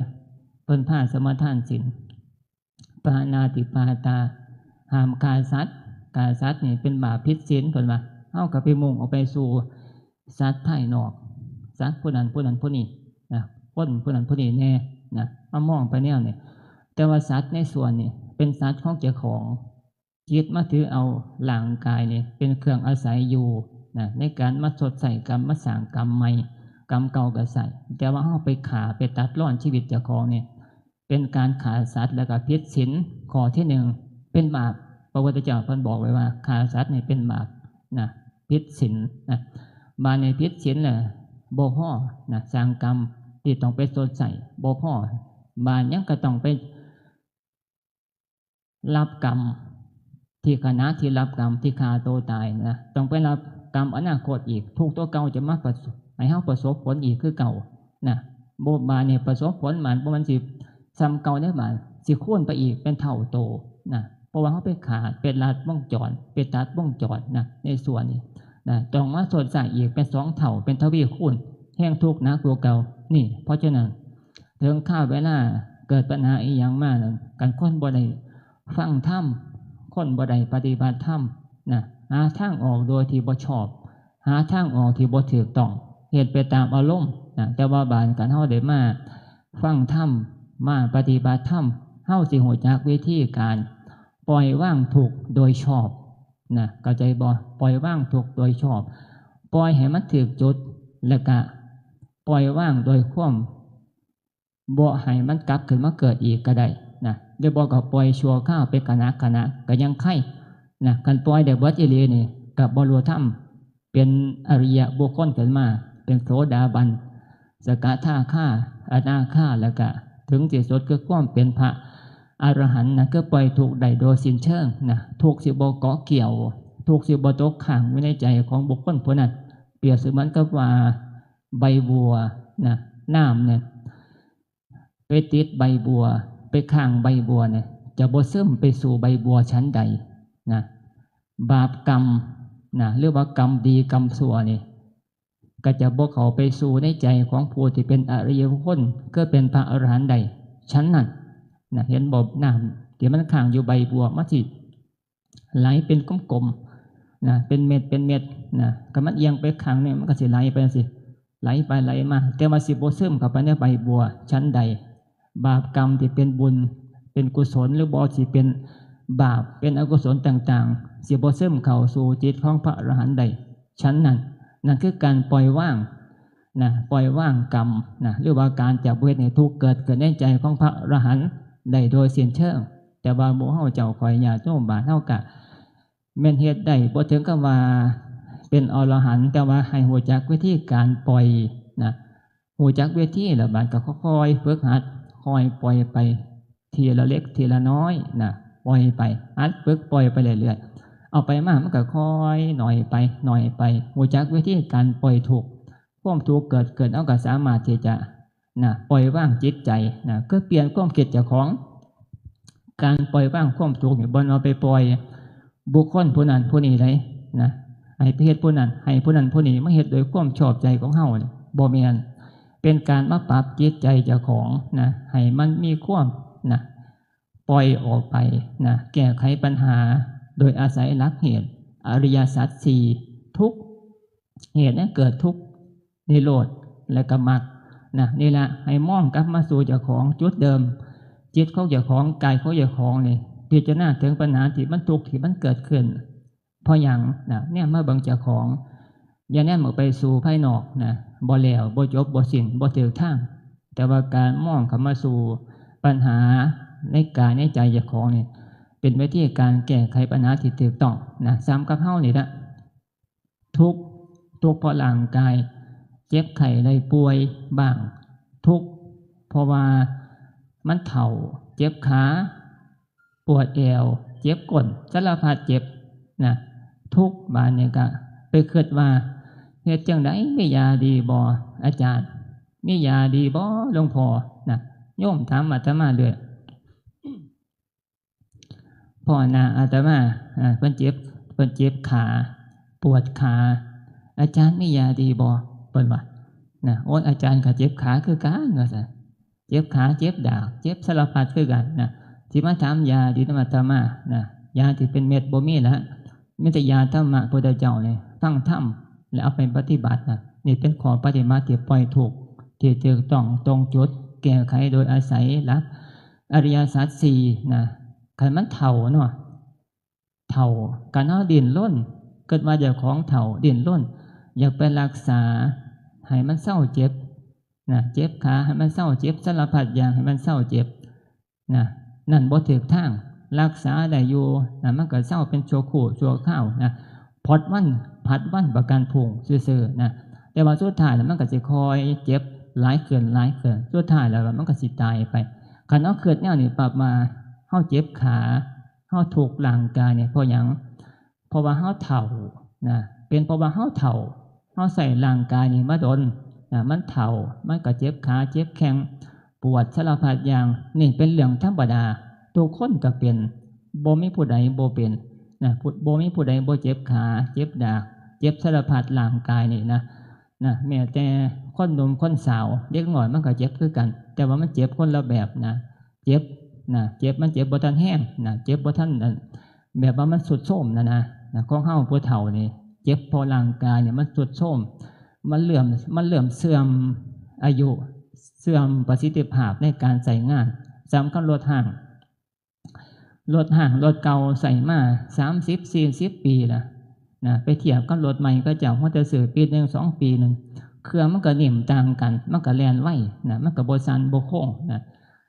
เพิ่นพาสมาทานศีล ปาณาติปาตา ห้ามฆ่าสัตว์ ฆ่าสัตว์นี่เป็นบาปผิดศีล เพิ่นว่า เฮาก็ไปมุ่งออกไปสู่สัตว์ภายนอก สัตว์ผู้นั้นผู้นั้นผู้นี้นะ คนผู้นั้นผู้นี้แน่นะ มามองไปแนวนี้ แต่ว่าสัตว์ในสวนนี่เป็นสัตว์ของเจ้าของ จิตมาถือเอาร่างกายนี่เป็นเครื่องอาศัยอยู่นะ ในการมาชดใช้กรรม มาสร้างกรรมใหม่ กรรมเก่าก็ใช้ แต่ว่าเฮาไปฆ่า ไปตัดรอนชีวิตเจ้าของนี่ เป็นการฆ่าสัตว์ แล้วก็ผิดศีลข้อที่หนึ่ง เป็นบาป พระพุทธเจ้าเพิ่นบอกไว้ว่าฆ่าสัตว์นี่เป็นบาปนะ ผิดศีลนะ บาดนี้ผิดศีลแล้วบ่พอนะ สร้างกรรมที่ต้องไปชดใช้บ่พอ บาดยังก็ต้องไปรับกรรม ที่ขณะที่รับกรรมที่ฆ่าตัวตายนะ ต้องไปรับกรรมอนาคตอีก ทุกข์ตัวเก่าจะมาประสบ ให้เฮาประสบผลอีกคือเก่านะ บ่ บาดนี้ประสบผลมันบ่ มันสิส่ำเก่าได้บาด สิคูณไปอีกเป็นเท่าโตนะ เพราะว่าเฮาไปขาด ไปลัดวงจร ไปตัดวงจรนะ ในส่วนนี้นะ ต้องมาชดใช้อีกเป็นสองเท่า เป็นทวีคูณ แฮงทุกข์หนักกว่าเก่า นี่ เพราะฉะนั้น ถึงคราวเวลาเกิดปัญหาอีหยังมานั้น คันคนบ่ได้ฟังธรรม คนบ่ได้ปฏิบัติธรรมนะ หาทางออกโดยที่บ่ชอบ หาทางออกที่บ่ถูกต้อง เฮ็ดไปตามอารมณ์นะ แต่ว่าบาดคันเฮาได้มาฟังธรรม มาปฏิบัติธรรม เฮาสิรู้จักวิธีการปล่อยวางทุกข์โดยชอบนะ เข้าใจบ่ ปล่อยวางทุกข์โดยชอบ ปล่อยให้มันถูกจุด แล้วก็ปล่อยวางโดยความ บ่ให้มันกลับขึ้นมาเกิดอีกก็ได้นะ หรือบ่ก็ปล่อยชั่วคราวเป็นขณะขณะก็ยังไคร่นะ คันปล่อยได้เบิดอีหลีนี่ ก็บรรลุธรรม เป็นอริยบุคคลขึ้นมา เป็นโสดาบัน สกทาคา อนาคา แล้วก็ถึงที่สุดคือความเป็นพระอรหันต์นะ คือปล่อยทุกข์ได้โดยสิ้นเชิงนะ ทุกข์สิบ่เกาะเกี่ยว ทุกข์สิบ่ตกค้างอยู่ในใจของบุคคลผู้นั้น เปรียบเสมือนกับว่าใบบัวนะ น้ำเนี่ย ไปติดใบบัว ไปค้างใบบัวเนี่ย จะบ่ซึมไปสู่ใบบัวฉันใดนะ บาปกรรมนะ หรือว่ากรรมดีกรรมชั่วนี่ ก็จะบ่เข้าไปสู่ในใจของผู้ที่เป็นอริยบุคคล คือเป็นพระอรหันต์ได้ฉันนั้นนะ เห็นบ่ น้ำที่มันค้างอยู่ใบบัว มันสิ ไหลเป็นกลมๆนะ เป็นเม็ดเป็นเม็ดนะ คันมันเอียงไปข้างหนึ่ง มันก็สิไหลไปจั่งซี้ ไหลไปไหลมา แต่ว่าสิบ่ซึมเข้าไปในใบบัวฉันใด บาปกรรมที่เป็นบุญ เป็นกุศล หรือบ่สิเป็นบาป เป็นอกุศลต่างๆ สิบ่ซึมเข้าสู่จิตของพระอรหันต์ได้ฉันนั้น นั่นคือการปล่อยวางนะ ปล่อยวางกรรมนะ หรือว่าการจะบ่เฮ็ดให้ทุกข์เกิดขึ้นในใจของพระอรหันต์ได้โดยสิ้นเชิง แต่ว่าหมู่เฮาเจ้าข้อยญาติโยมบ้านเฮาก็ แม่นเฮ็ดได้ บ่ถึงกับว่าเป็นอรหันต์ แต่ว่าให้รู้จักวิธีการปล่อยนะ รู้จักวิธีแล้วบาดก็ค่อยๆฝึกหัด ค่อยปล่อยไป ทีละเล็กทีละน้อยนะ ปล่อยไป หัดฝึกปล่อยไปเรื่อยๆ เอาไปมามันก็ค่อยน้อยไป น้อยไป รู้จักวิธีการปล่อยทุกข์ ความทุกข์เกิดขึ้น เฮาก็สามารถที่จะ นะ ปล่อยวางจิตใจนะ คือเปลี่ยนความคิดเจ้าของ การปล่อยวางความทุกข์นี่ บ่แม่นว่าไปปล่อยบุคคลผู้นั้นผู้นี้เลยนะ ให้ไปเฮ็ดผู้นั้น ให้ผู้นั้นผู้นี้มาเฮ็ดโดยความชอบใจของเฮานี่ บ่แม่น เป็นการมาปรับจิตใจเจ้าของนะ ให้มันมีความนะ ปล่อยออกไปนะ แก้ไขปัญหาโดยอาศัยหลักเหตุ อริยสัจสี่ ทุกข์ เหตุให้เกิดทุกข์ นิโรธ และก็มรรคนะ นี่ละ ให้มองกลับมาสู่เจ้าของจุดเดิม จิตของเจ้าของ กายของเจ้าของนี่ พิจารณาถึงปัญหาที่มันทุกข์ที่มันเกิดขึ้น เพราะหยังนะ แนมมาเบิ่งเจ้าของ อย่าแนมออกไปสู่ภายนอกนะ บ่แล้ว บ่จบ บ่สิ้น บ่ถูกทาง แต่ว่าการมองเข้ามาสู่ปัญหาในกายในใจเจ้าของนี่ เป็นวิธีการแก้ไขปัญหาที่ถูกต้องนะ ส่ำกับเฮานี่ละ ทุกข์ ทุกข์เพราะร่างกาย เจ็บไข้ได้ป่วยบ้าง ทุกข์เพราะว่ามันเฒ่า เจ็บขา ปวดแอว เจ็บก้น สารพัดเจ็บนะ ทุกข์ บาดนี้ก็ไปคิดว่า เฮ็ดจั่งใด มียาดีบ่อาจารย์ มียาดีบ่หลวงพ่อนะ โยมถามอาตมาเรื่อย พ้อหน้าอาตมาอ่า เพิ่นเจ็บ เพิ่นเจ็บขา ปวดขา อาจารย์มียาดีบ่ เพิ่นว่านะ โอ๊ย อาจารย์ก็เจ็บขาคือกัน ว่าซั่น เจ็บขา เจ็บดาก เจ็บสารพัดคือกันนะ สิมาถามยาดีนำอาตมานะ ยาที่เป็นเม็ดบ่มีละ มีแต่ยาธรรมะพุทธเจ้านี่ ฟังธรรม แล้วเอาไปปฏิบัตินะ นี่เป็นข้อปฏิบัติที่ปล่อยทุกข์ ที่ถูกต้องตรงจุด แก้ไขโดยอาศัยหลักอริยสัจสี่นะ คันมันเฒ่าเนาะ เฒ่า คันเฮาดิ้นรน คิดว่าเจ้าของเฒ่า ดิ้นรน อยากไปรักษา ให้มันเซาเจ็บนะ เจ็บขา ให้มันเซาเจ็บ สารพัดอย่าง ให้มันเซาเจ็บนะ นั่นบ่ถูกทาง รักษาได้อยู่นะ มันก็เซาเป็นชั่วครู่ชั่วคราวนะ ผัดวัน ผัดวันประกันพรุ่งซื่อๆนะ แต่ว่าสุดท้ายแล้วมันก็สิค่อยเจ็บหลายขึ้นหลายขึ้น สุดท้ายแล้วมันก็สิตายไป คันเฮาคิดแนวนี้ปั๊บมา เฮาเจ็บขา เฮาทุกข์ร่างกายนี่เพราะหยัง? เพราะว่าเฮาเฒ่านะ เป็นเพราะว่าเฮาเฒ่า เฮาใช้ร่างกายนี่มาดนนะ มันเฒ่า มันก็เจ็บขาเจ็บแข้ง ปวดสารพัดอย่าง นี่เป็นเรื่องธรรมดา ทุกคนก็เป็น บ่มีผู้ใดบ่เป็นนะ ผู้- บ่มีผู้ใดบ่เจ็บขา เจ็บดาก เจ็บสารพัดร่างกายนี่นะ นะ แม้แต่คนหนุ่มคนสาว เด็กน้อยมันก็เจ็บคือกัน แต่ว่ามันเจ็บคนละแบบนะ เจ็บนะ เจ็บ มันเจ็บบ่ทันแฮงนะ เจ็บบ่ทันนั่น แบบว่ามันทรุดโทรมนะนะ นะ ของเฮาผู้เฒ่านี่ เจ็บเพราะร่างกายเนี่ยมันทรุดโทรม มันเริ่ม- มันเริ่มเสื่อมอายุ เสื่อมประสิทธิภาพในการใช้งาน สำคัญรถฮ้าง รถฮ้าง รถเก่าใช้มา สามสิบ สี่สิบ ปีละนะ ไปเทียบกับรถใหม่เขาเจ้า หัวแต่ซื้อปีหนึ่ง สอง ปีหนึ่ง เครื่องมันก็นิ่มต่างกัน มันก็แล่นไวนะ มันก็บ่สั่นบ่โค้งนะ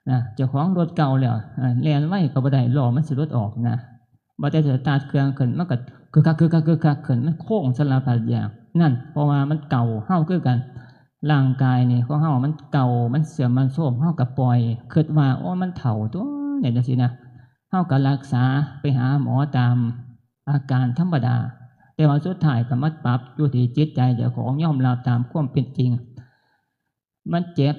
นะ เจ้าของรถเก่าแล้ว อ่า แล่นไวก็บ่ได้ ล้อมันสิหลุดออกนะ บ่ได้สตาร์ทเครื่องขึ้น มันก็กึกกัก กึกกัก กึกกักขึ้น มันโค้งสารพัดอย่าง นั่น เพราะว่ามันเก่า เฮาคือกัน ร่างกายนี่ของเฮามันเก่า มันเสื่อม มันโทรม เฮาก็ปล่อย คิดว่า โอ้ มันเฒ่าตั๊ว เนี่ย จังซี้นะ เฮาก็รักษา ไปหาหมอตามอาการธรรมดา แต่ว่าสุดท้ายก็มาปรับอยู่ที่จิตใจเจ้าของ ยอมรับตามความเป็นจริง มันเจ็บ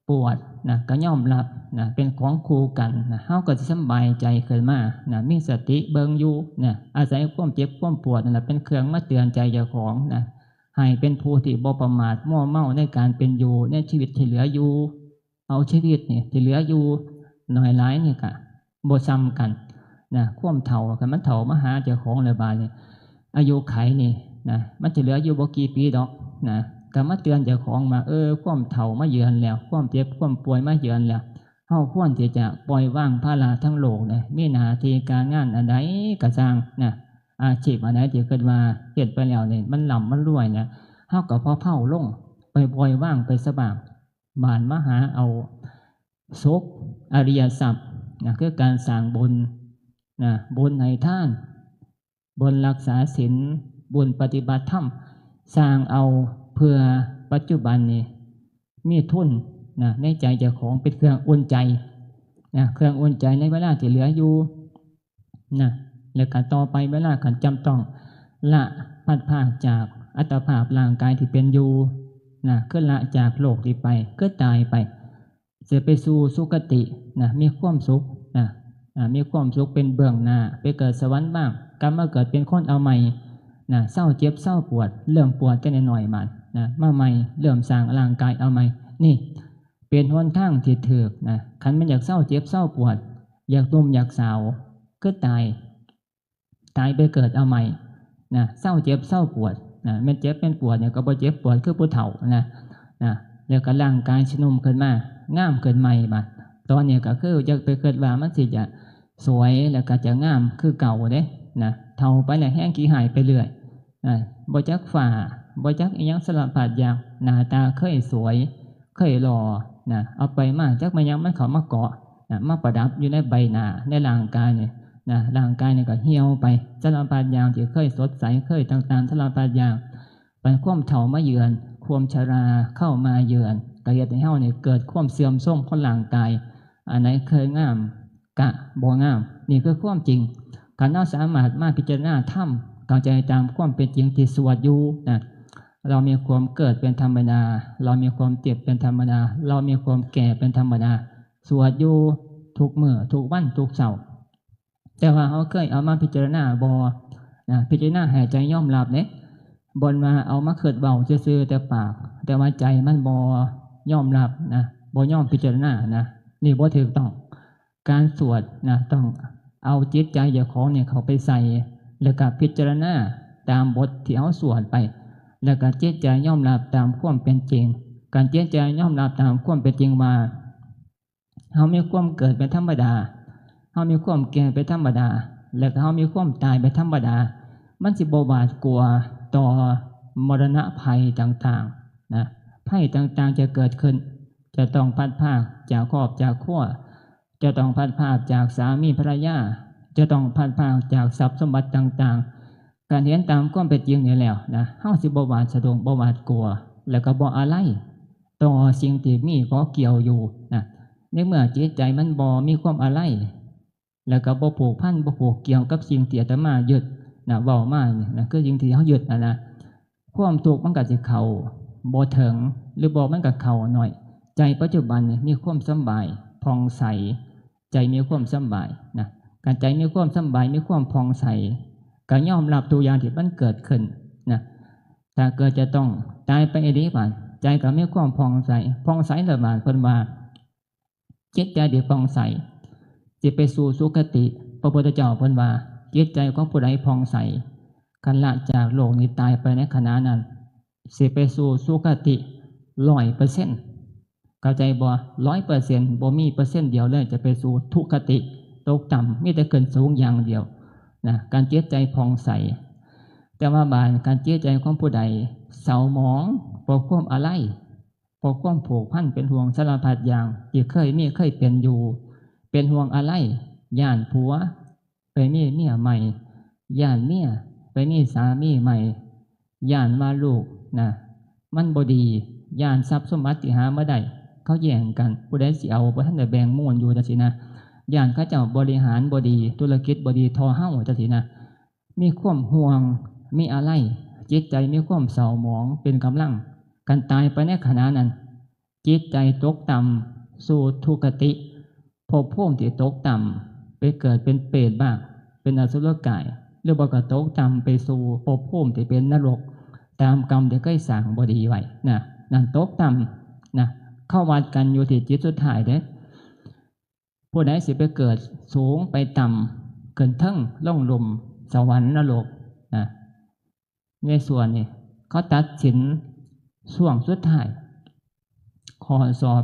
ปวดนะ ก็ยอมรับนะ เป็นของคู่กันนะ เฮาก็สิสำบายใจขึ้นมานะ มีสติเบิ่งอยู่นะ อาศัยความเจ็บความปวดนั่นแหละเป็นเครื่องมาเตือนใจเจ้าของนะ ให้เป็นผู้ที่บ่ประมาทมัวเมาในการเป็นอยู่ในชีวิตที่เหลืออยู่ เอาชีวิตนี่ที่เหลืออยู่น้อยหลายนี่ก็บ่ส่ำกันนะ ความเฒ่า คันมันเฒ่ามาหาเจ้าของแล้วบาดนี้ อายุไขนี่นะ มันจะเหลืออยู่บ่กี่ปีดอกนะ ก็มาเตือนเจ้าของว่า เออ ความเฒ่ามาเยือนแล้ว ความเจ็บความป่วยมาเยือนแล้ว เฮาควรที่จะปล่อยวางภาระทั้งโลกนะ มีหน้าที่การงานอันใดก็ซ่างนะ อาชีพอันใดที่คิดว่าเฮ็ดไปแล้วนี่มันร่ำมันรวยนะ เฮาก็พอเผาลง ไปปล่อยวางไปซะบ้าง บาดมาหาเอาสุขอริยทรัพย์นะ คือการสร้างบุญนะ บุญให้ทาน บุญรักษาศีล บุญปฏิบัติธรรม สร้างเอาเพื่อปัจจุบันนี่ มีทุนนะ ในใจเจ้าของเป็นเครื่องอุ่นใจนะ เครื่องอุ่นใจในเวลาที่เหลืออยู่นะ แล้วก็ต่อไปเวลาคันจำต้องละพลัดพรากจากอัตภาพร่างกายที่เป็นอยู่นะ คือละจากโลกนี้ไป คือตายไป จะไปสู่สุคตินะ มีความสุขนะ อ่า มีความสุขเป็นเบื้องหน้า ไปเกิดสวรรค์บ้าง กลับมาเกิดเป็นคนเอาใหม่นะ เซาเจ็บเซาปวด เริ่มปวดแต่น้อยๆ บาดนะ มาใหม่ เริ่มสร้างร่างกายเอาใหม่ นี่เป็นหนทางที่ถูกนะ คันแม่นอยากเซาเจ็บเซาปวด อยากหนุ่มอยากสาว คือตาย ตายไปเกิดเอาใหม่นะ เซาเจ็บเซาปวดนะ แม่นเจ็บแม่นปวดเนี่ยก็บ่เจ็บปวดคือผู้เฒ่านะ นะ แล้วก็ร่างกายสิหนุ่มขึ้นมา งามขึ้นใหม่บาด ตอนนี้ก็คืออย่าไปคิดว่ามันสิจะสวยแล้วก็จะงามคือเก่าเด้นะ เฒ่าไปแล้วแฮงขี้ฮ้ายไปเรื่อยนะ บ่จักฟ้า บ่จักอิหยังสารพัดอย่าง หน้าตาเคยสวย เคยหล่อนะ เอาไปมาจักแม่นหยังมันเข้ามาเกาะนะ มาประดับอยู่ในใบหน้า ในร่างกายนี่นะ ร่างกายนี่ก็เหี่ยวไป สารพัดอย่างที่เคยสดใส เคยต่างๆ สารพัดอย่าง เป็นความเฒ่ามาเยือน ความชราเข้ามาเยือน ก็เฮ็ดให้เฮานี่เกิดความเสื่อมโทรมของร่างกาย อันใดเคยงามกะบ่งาม นี่คือความจริง คันเฮาสามารถมาพิจารณาธรรม เข้าใจตามความเป็นจริงที่สวดอยู่นะ เรามีความเกิดเป็นธรรมดา เรามีความเจ็บเป็นธรรมดา เรามีความแก่เป็นธรรมดา สวดอยู่ทุกมื้อ ทุกวัน ทุกเช้า แต่ว่าเฮาเคยเอามาพิจารณาบ่นะ พิจารณาให้ใจยอมรับเด้ บ่แม่นว่าเอามาคิดเว้าซื่อๆแต่ปาก แต่ว่าใจมันบ่ยอมรับนะ บ่ยอมพิจารณานะ นี่บ่ถูกต้อง การสวดนะ ต้องเอาจิตใจเจ้าของเนี่ยเข้าไปใส่ แล้วก็พิจารณาตามบทที่เฮาสวดไป แล้วก็จิตใจยอมรับตามความเป็นจริง การจิตใจยอมรับตามความเป็นจริงว่า เฮามีความเกิดเป็นธรรมดา เฮามีความแก่เป็นธรรมดา แล้วก็เฮามีความตายเป็นธรรมดา มันสิบ่หวาดกลัวต่อมรณะภัยต่างๆนะ ภัยต่างๆจะเกิดขึ้น จะต้องพลัดพรากจากครอบจากครัว จะต้องพลัดพรากจากสามีภรรยา จะต้องพลัดพรากจากทรัพย์สมบัติต่างๆ การเห็นตามความเป็นจริงนี่แล้วนะ เฮาสิบ่หวาดสะดุ้ง บ่หวาดกลัว แล้วก็บ่อาลัยต่อสิ่งที่มีเกาะเกี่ยวอยู่นะ ในเมื่อจิตใจมันบ่มีความอาลัย แล้วก็บ่ผูกพัน บ่ผูกเกี่ยวกับสิ่งที่อาตมายึดนะ เว้ามานี่นะ คือสิ่งที่เฮายึดนั่นนะ ความทุกข์มันก็สิเข้าบ่ถึง หรือบ่มันก็เข้าน้อย ใจปัจจุบันนี่มีความสำบายผ่องใส ใจมีความสำบายนะ การใจมีความสำบาย มีความผ่องใส ก็ยอมรับทุกอย่างที่มันเกิดขึ้นนะ ถ้าเกิดจะต้องตายไปอีหลีบาด ใจก็มีความผ่องใส ผ่องใสแล้วบาด เพิ่นว่า จิตใจที่ผ่องใส สิไปสู่สุคติ พระพุทธเจ้าเพิ่นว่า จิตใจของผู้ใดผ่องใส คันละจากโลกนี้ตายไปในขณะนั้น สิไปสู่สุคติร้อยเปอร์เซ็นต์ เข้าใจบ่ ร้อยเปอร์เซ็นต์ บ่มีเปอร์เซ็นต์เดียวเลยจะไปสู่ทุคติ ตกต่ำ มีแต่ขึ้นสูงอย่างเดียวนะ การจิตใจผ่องใส แต่ว่าบาด การจิตใจของผู้ใดเศร้าหมอง เพราะความอาลัย เพราะความผูกพันเป็นห่วงสารพัดอย่างที่เคยมีเคยเป็นอยู่ เป็นห่วงอาลัย ย้านผัวไปมีเมียใหม่ ย้านเมียไปมีสามีใหม่ ย้านว่าลูกนะ มันบ่ดี ย้านทรัพย์สมบัติที่หามาได้ เขาแย่งกัน ผู้ใดสิเอา บ่ทันได้แบ่งมูลอยู่จังซี้นะ ย้านเขาเจ้าบริหารบ่ดี ธุรกิจบ่ดีท่อเฮาจังซี้นะ มีความห่วง มีอาลัย จิตใจมีความเศร้าหมอง เป็นกำลัง คันตายไปในขณะนั้น จิตใจตกต่ำ สู่ทุคติ ภพภูมิที่ตกต่ำ ไปเกิดเป็นเปรตบ้าง เป็นอสุรกาย หรือบ่ก็ตกต่ำไปสู่ภพภูมิที่เป็นนรก ตามกรรมที่เคยสร้างบ่ดีไว้นะ นั่นตกต่ำนะ เขาวัดกันอยู่ที่จิตสุดท้ายเด้ ผู้ใดสิไปเกิดสูงไปต่ำ ขึ้นเทิงลงลุ่ม สวรรค์นรกนะ ในส่วนนี้เขาตัดสินช่วงสุดท้าย ข้อสอบ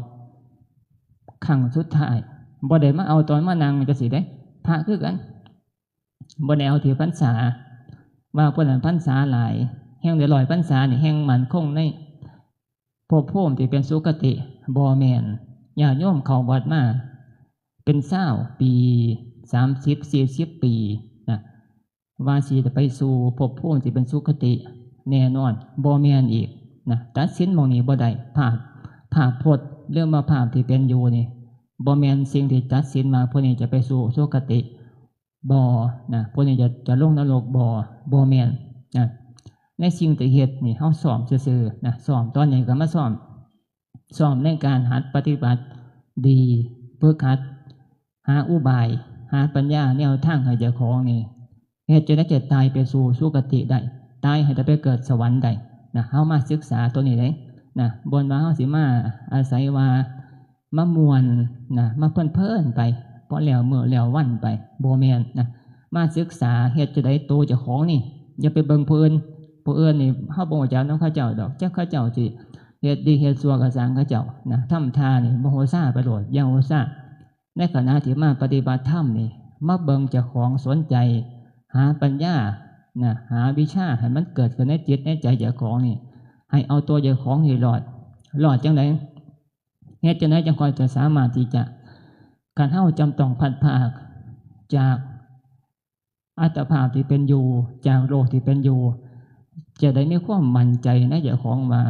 ครั้งสุดท้าย บ่ได้มาเอาตอนมานั่งจังซี้เด้ พระคือกัน บ่ได้เอาที่พรรษา ว่าผู้นั้นพรรษาหลาย แฮ่งได้ร้อยพรรษานี่แฮ่งมั่นคงในภพภูมิที่เป็นสุคติ บ่แม่น ญาติโยมเข้าวัดมาเป็นซาวปี สามสิบ สี่สิบ ปีนะ ว่าสิไปสู่ภพภูมิที่เป็นสุคติแน่นอน บ่แม่นอีกนะ ตัดสินหม่องนี้บ่ได้ ภาพ ภาพพจน์ หรือว่าภาพที่เป็นอยู่นี่ บ่แม่นสิ่งที่ตัดสินว่าผู้นี้จะไปสู่สุคติบ่นะ ผู้นี้จะ จะลงนรกบ่ บ่แม่นนะ ในสิ่งที่เฮ็ดนี่ เฮาซ้อมซื่อๆนะ ซ้อมตอนนี้ก็มาซ้อม ซ้อมในการหัดปฏิบัติดี ฝึกหัด หาอุบาย หาปัญญาแนวทางให้เจ้าของนี่ เฮ็ดจั่งใดจะตายไปสู่สุคติได้ ตายให้ได้ไปเกิดสวรรค์ได้นะ เฮามาศึกษาตัวนี้เด้นะ บ่แม่นว่าเฮาสิมาอาศัยว่ามาม่วนนะ มาเพลินๆไป พอแล้วมื้อแล้ววันไป บ่แม่นนะ มาศึกษาเฮ็ดจั่งใดตัวเจ้าของนี่ อย่าไปเบิ่งผู้อื่น ผู้อื่นนี่เฮาบ่รู้จักนำเขาเจ้าดอก จักเขาเจ้าสิเฮ็ดดีเฮ็ดชั่วก็ซ่างเขาเจ้านะ ทำท่านี่โมโหซาไปโลด อย่าโมโหซา ในขณะที่มาปฏิบัติธรรมนี่ มาเบิ่งเจ้าของ สนใจ หาปัญญานะ หาวิชาให้มันเกิดขึ้นในจิตในใจเจ้าของนี่ ให้เอาตัวเจ้าของให้รอด รอดจั่งใด เฮ็ดจั่งใดจั่งค่อยจะสามารถที่จะ คันเฮาจำต้องพลัดพรากจากอัตภาพที่เป็นอยู่ จากโลกที่เป็นอยู่ จะได้มีความมั่นใจในเจ้าของว่า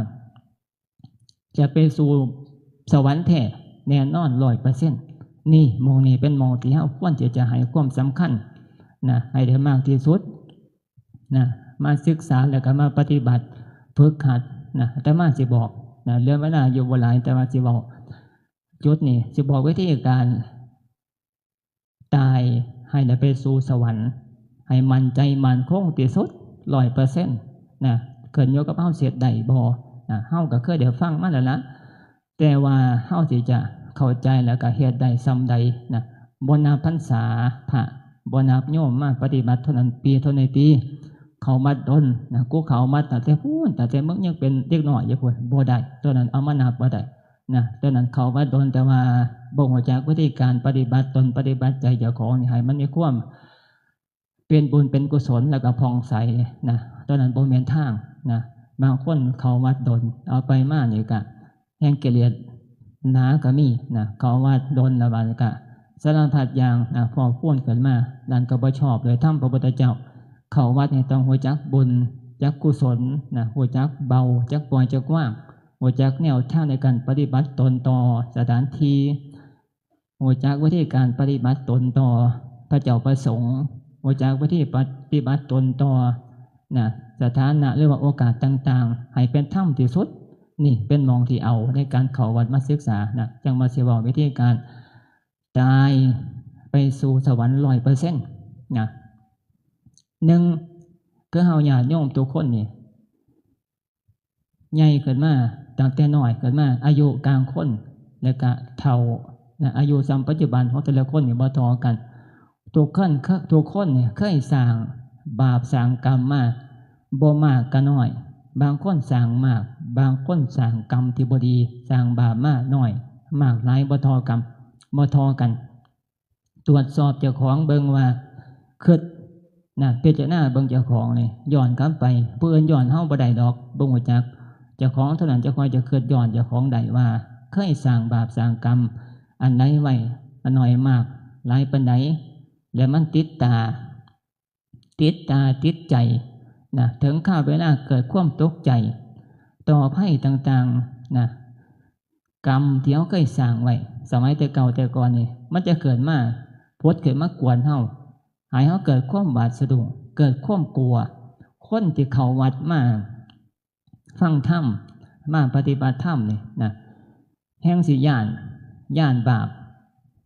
จะไปสู่สวรรค์แท้แน่นอนร้อยเปอร์เซ็นต์ นี่หม่องนี้เป็นหม่องที่เฮาควรที่จะให้ความสำคัญนะ ให้ได้มากที่สุดนะ มาศึกษาแล้วก็มาปฏิบัติฝึกหัดนะ อาตมาสิบอกนะ เหลือเวลาอยู่บ่หลาย แต่ว่าสิบอกจุดนี้ สิบอกวิธีการ ตายให้ได้ไปสู่สวรรค์ ให้มั่นใจมั่นคงที่สุดร้อยเปอร์เซ็นต์นะ ขึ้นอยู่กับเฮาสิเฮ็ดได้บ่นะ เฮาก็เคยได้ฟังมาแล้วละ แต่ว่าเฮาสิจะเข้าใจแล้วก็เฮ็ดได้ส่ำใดนะ บ่นับพรรษาพระ บ่นับโยมมาปฏิบัติเท่านั้นปีเท่านั้นปี เข้าวัดดนนะ กูเข้าวัดตั้งแต่พู้น ตั้งแต่มึงยังเป็นเด็กน้อยอยู่พู้น บ่ได้ ตัวนั้นเอามานับบ่ได้ นะ ตอนนั้นเข้าวัดดน แต่ว่าบ่รู้จักวิธีการปฏิบัติตนปฏิบัติใจเจ้าของนี่ให้มันมีความเป็นบุญเป็นกุศลแล้วก็ผ่องใสนะ ตอนนั้นบ่แม่นทางนะ บางคนเข้าวัดดน เอาไปมานี่ก็แฮ่งกิเลสหนาก็มีนะ เข้าวัดดนแล้วบาดนี้ก็สารพัดอย่างนะ พอกพู้นขึ้นมา นั่นก็บ่ชอบด้วยธรรมพระพุทธเจ้า เข้าวัดนี่ต้องรู้จักบุญ จักกุศลนะ รู้จักเบา จักปล่อย จักวาง รู้จักแนวทางในการปฏิบัติตนต่อสถานที่ รู้จักวิธีการปฏิบัติตนต่อ พระเจ้าประสงค์ รู้จักวิธีปฏิบัติตนต่อนะสถานะหรือว่าโอกาสต่างๆ ให้เป็นธรรมที่สุด นี่เป็นหม่องที่เอาในการเข้าวัดมาศึกษานะ จั่งมาสิเว้าวิธีการตายไปสู่สวรรค์ร้อยเปอร์เซ็นต์นะ หนึ่ง คือเฮาญาติโยมทุกคนนี่ ใหญ่ขึ้นมา ตั้งแต่น้อยขึ้นมา อายุกลางคน แล้วก็เฒ่านะ อายุส่ำปัจจุบันของแต่ละคนนี่บ่เท่ากัน ทุกคนเค- ทุกคนนี่เคยสร้างบาปสร้างกรรมมา บ่มากก็น้อย บางคนสร้างมาก บางคนสร้างกรรมที่บ่ดี สร้างบาปมาน้อย มากหลายบ่เท่ากัน บ่เท่ากัน ตรวจสอบเจ้าของเบิ่งว่า คิดนะ พิจารณาเบิ่งเจ้าของนี่ ย้อนกลับไป ผู้อื่นย้อนเฮาบ่ได้ดอก บ่รู้จัก เจ้าของเท่านั้นจะค่อยจะคิดย้อนเจ้าของได้ว่า เคยสร้างบาปสร้างกรรมอันใดไว้ อันน้อยมาก หลายปานใด แล้วมันติดตา ติดตาติดใจนะ ถึงคราวเวลาเกิดความตกใจ ต่อภัยต่างๆนะ กรรมที่เฮาเคยสร้างไว้ สมัยแต่เก่าแต่ก่อนนี่ มันจะเกิดมา ผุดขึ้นมากวนเฮา ให้เฮาเกิดความหวาดสะดุ้ง เกิดความกลัว คนที่เข้าวัดมาฟังธรรม มาปฏิบัติธรรมนี่นะ แฮ่งสิย้าน ย้านบาป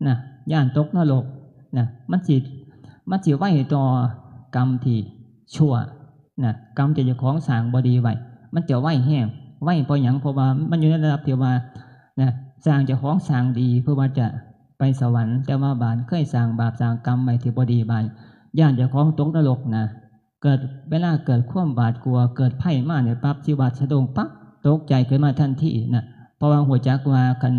นะ ย้านตกนรกนะ มันสิ มันสิไวต่อกรรมที่ชั่วนะ กรรมที่เจ้าของสร้างบ่ดีไว้ มันจะไวแฮง ไวเพราะหยัง เพราะว่ามันอยู่ในระดับที่ว่านะ สร้างเจ้าของสร้างดีเพื่อว่าจะไปสวรรค์ แต่ว่าบาดเคยสร้างบาปสร้างกรรมไว้ที่บ่ดี บาดย้านเจ้าของตกนรกนะ เกิด เวลาเกิดความหวาดกลัว เกิดภัยมาเนี่ยปั๊บ สิหวาดสะดุ้งปั๊บ ตกใจขึ้นมาทันทีนะ เพราะว่ารู้จักว่าคัน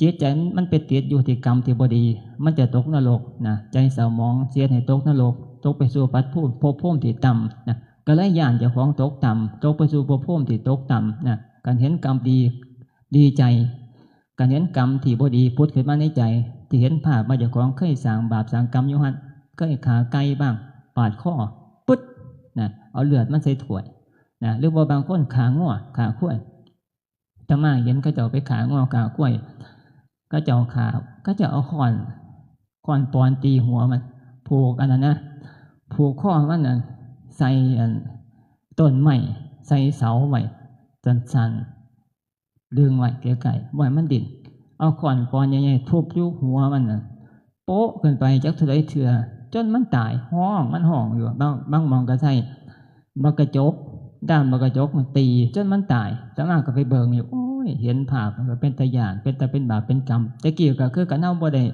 จิตใจมันไปติดอยู่ที่กรรมที่บ่ดี มันจะตกนรกนะ ใจเศร้าหมอง สิเฮ็ดให้ตกนรก ตกไปสู่ปัดภูมิ ภพภูมิที่ต่ำนะ ก็เลยย้านเจ้าของตกต่ำ ตกไปสู่ภพภูมิที่ตกต่ำนะ คันเห็นกรรมดี ดีใจ คันเห็นกรรมที่บ่ดีผุดขึ้นมาในใจ ที่เห็นภาพว่าเจ้าของเคยสร้างบาปสร้างกรรมอยู่หั่น เคยฆ่าไก่บ้าง ปาดคอ ปึ๊ด นะ เอาเลือดมันใส่ถ้วย นะ หรือว่าบางคนฆ่างัว ฆ่าควาย อาตมาเห็นเขาเจ้าไปฆ่างัว ฆ่าควาย เขาเจ้าฆ่า เขาเจ้าเอาค้อน ค้อนปอนตีหัวมัน ผูกอันนั้นนะ ผูกคอมันน่ะ ใส่อัน ต้นไม้ ใส่เสาไว้ สั้นๆ ดึงไว้ใกล้ๆ บ่ให้มันดิ้น เอาค้อนปอนใหญ่ๆ ทุบอยู่หัวมันน่ะ โป๊ะขึ้นไปจักเท่าใดเทื่อ จนมันตาย ฮ้อง มันฮ้องอยู่ บาง บางหม่องก็ใช้บักกระจก ด้ามบักกระจกมันตี จนมันตาย อาตมาก็ไปเบิ่งอยู่ โอ้ย เห็นภาพมันก็เป็นตาย้าน เป็นตาเป็นบาปเป็นกรรม แต่กี้ก็คือกัน เฮาบ่ได้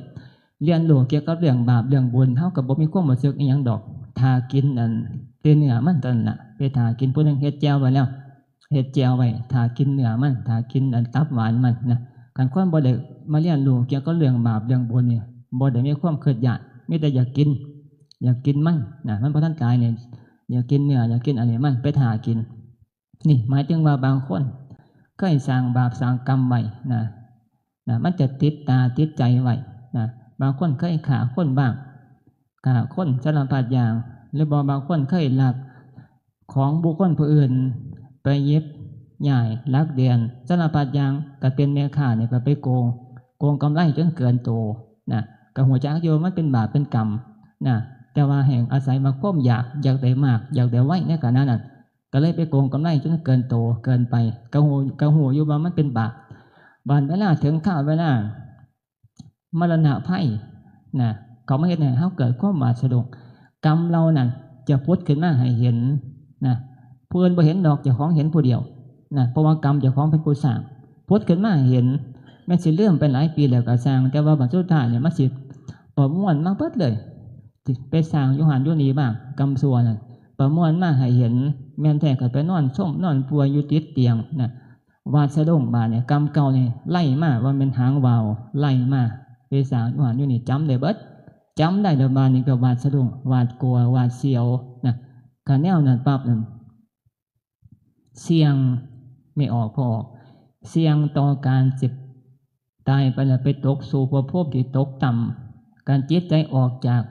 เรียนรู้เกี่ยวกับเรื่องบาปเรื่องบุญ เฮาก็บ่มีความรู้สึกอิหยังดอก ถ้ากินอัน แต่เนื้อมันเท่านั้นน่ะ ไปถ้ากิน ผู้หนึ่งเฮ็ดแจ่วไว้แล้ว เฮ็ดแจ่วไว้ ถ้ากินเนื้อมัน ถ้ากินอันตับหวานมันนะ คันคนบ่ได้มาเรียนรู้เกี่ยวกับเรื่องบาปเรื่องบุญนี่ บ่ได้มีความคิดย้าน มีแต่อยากกิน อยากกินมันนะ มันบ่ทันตายนี่ อยากกินเนื้อ อยากกินอันนี้มัน ไปถ้ากิน นี่หมายถึงว่าบางคนเคยสร้างบาปสร้างกรรมไว้นะ นะ มันจะติดตาติดใจไว้นะ บางคนเคยฆ่าคนบ้าง ฆ่าคนสารพัดอย่าง หรือบ่บางคนเคยลักของบุคคลผู้อื่น ไปหยิบย้ายลักเดือนสารพัดอย่าง ก็เป็นแม่ค้านี่ก็ไปโกง โกงกำไรจนเกินโตนะ ก็รู้จักอยู่ว่ามันเป็นบาปเป็นกรรมนะ แต่ว่าแฮ่งอาศัยว่าความอยาก อยากได้มาก อยากได้ไวในขณะนั้น ก็เลยไปโกงกำไรจนเกินโตเกินไป ก็รู้ ก็รู้อยู่ว่ามันเป็นบาป บาดเวลาถึงคราวเวลา มรณะภัยนะ เขามาเฮ็ดให้เฮาเกิดความหวาดสะดุ้ง กรรมเหล่านั้นจะผุดขึ้นมาให้เห็นนะ ผู้อื่นบ่เห็นดอก เจ้าของเห็นผู้เดียวนะ เพราะว่ากรรมเจ้าของเป็นผู้สร้าง ผุดขึ้นมาให้เห็น แม้นสิลืมไปหลายปีแล้วก็ซ่าง แต่ว่าบัดสุดท้ายเนี่ยมันสิประมวลมาเบิดเลย ไปซ่างอยู่หั่นอยู่นี่บ้าง กรรมชั่วนั่น ประมวลมาให้เห็น แม่นแท้ก็ไปนอนซมนอนป่วยอยู่ติดเตียงนะ หวาดสะดุ้ง บาดนี่กรรมเก่านี่ไล่มา ว่าแม่นหางว่าวไล่มา ไปซ่างอยู่หั่นอยู่นี่ จำได้เบิด จำได้แล้ว บาดนี่ก็หวาดสะดุ้ง หวาดกลัว หวาดเสียวนะ คันแนวนั้นปั๊บนั่น เสี่ยง แม่ออก พ่อออก เสี่ยงต่อการสิตายไปแล้วไปตกสู่ภพภูมิที่ตกต่ำ การจิตใจออกจาก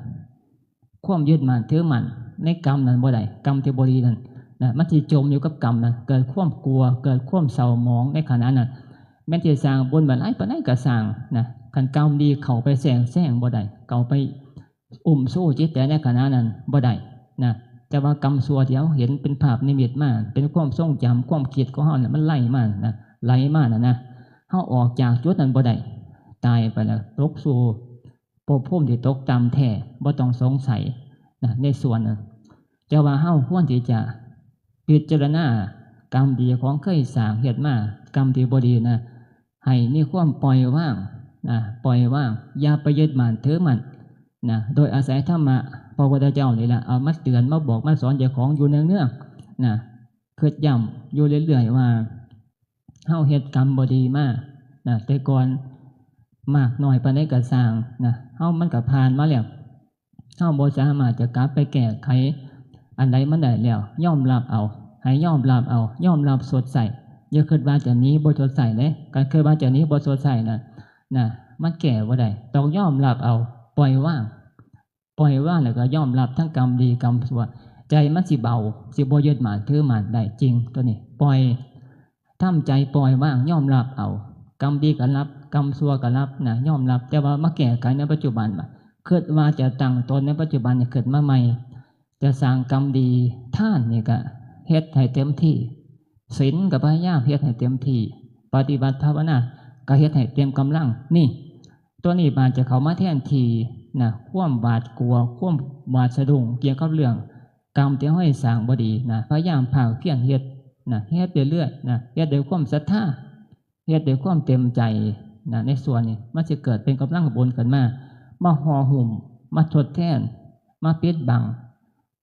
ความยึดมั่นถือมั่นในกรรมนั้นบ่ได้ กรรมที่บ่ดีนั่นนะ มันสิจมอยู่กับกรรมนั้น เกิดความกลัว เกิดความเศร้าหมองในขณะนั้น แม้นสิซ่างบุญมาหลายปานใดก็ซ่างนะ คันกรรมดีเข้าไปแทรกแซงบ่ได้ เข้าไปอุ้มชู้จิตใจในขณะนั้นบ่ได้นะ แต่ว่ากรรมชั่วที่เฮาเห็นเป็นภาพนิมิตมา เป็นความทรงจำความคิดของเฮาเนี่ย มันไหลมานะ ไหลมาน่ะนะ เฮาออกจากจุดนั้นบ่ได้ ตายไปแล้วตกสู่ภพภูมิที่ตกต่ำแท้ บ่ต้องสงสัยนะ ในส่วนนั้น แต่ว่าเฮาควรที่จะพิจารณากรรมดีของเคยสร้างเฮ็ดมา กรรมที่บ่ดีนะ ให้มีความปล่อยวางนะ ปล่อยวาง อย่าไปยึดมั่นถือมั่นนะ โดยอาศัยธรรมะพระพุทธเจ้านี่แหละ เอามาเตือน มาบอก มาสอนเจ้าของอยู่เนืองๆนะ คิดย้ำอยู่เรื่อยๆว่า เฮาเฮ็ดกรรมบ่ดีมานะ แต่ก่อนมากน้อยปานใดก็ซ่างนะ เฮามันก็ผ่านมาแล้ว เฮาบ่สามารถจะกลับไปแก้ไขอันใดมันได้แล้ว ยอมรับเอา ให้ยอมรับเอา ยอมรับชดใช้ อย่าคิดว่าจะหนีบ่ชดใช้เด้ คันคิดว่าจะหนีบ่ชดใช้นะ นะ มันแก้บ่ได้ ต้องยอมรับเอา ปล่อยวาง ปล่อยวางแล้วก็ยอมรับทั้งกรรมดีกรรมชั่ว ใจมันสิเบา สิบ่ยึดมั่นถือมั่นได้จริง ตัวนี้ ปล่อย ทำใจปล่อยวาง ยอมรับเอา กรรมดีก็รับ กรรมชั่วก็รับนะ ยอมรับ แต่ว่ามาแก้ไขในปัจจุบัน คิดว่าจะตั้งตนในปัจจุบันนี่ขึ้นมาใหม่ จะสร้างกรรมดี ทานนี่ก็เฮ็ดให้เต็มที่ ศีลก็พยายามเฮ็ดให้เต็มที่ ปฏิบัติภาวนาก็เฮ็ดให้เต็มกำลัง นี่ ตัวนี้มันจะเข้ามาแทนที่นะ ความหวาดกลัว ความหวาดสะดุ้งเกี่ยวกับเรื่องกรรมที่เฮาได้สร้างบ่ดีนะ พยายามภาคเพียรเฮ็ดนะ เฮ็ดเรื่อยๆนะ เฮ็ดด้วยความศรัทธา เฮ็ดด้วยความเต็มใจนะ ในส่วนนี้มันสิเกิดเป็นกำลังบุญขึ้นมา มาห่อหุ้ม มาทดแทน มาปิดบัง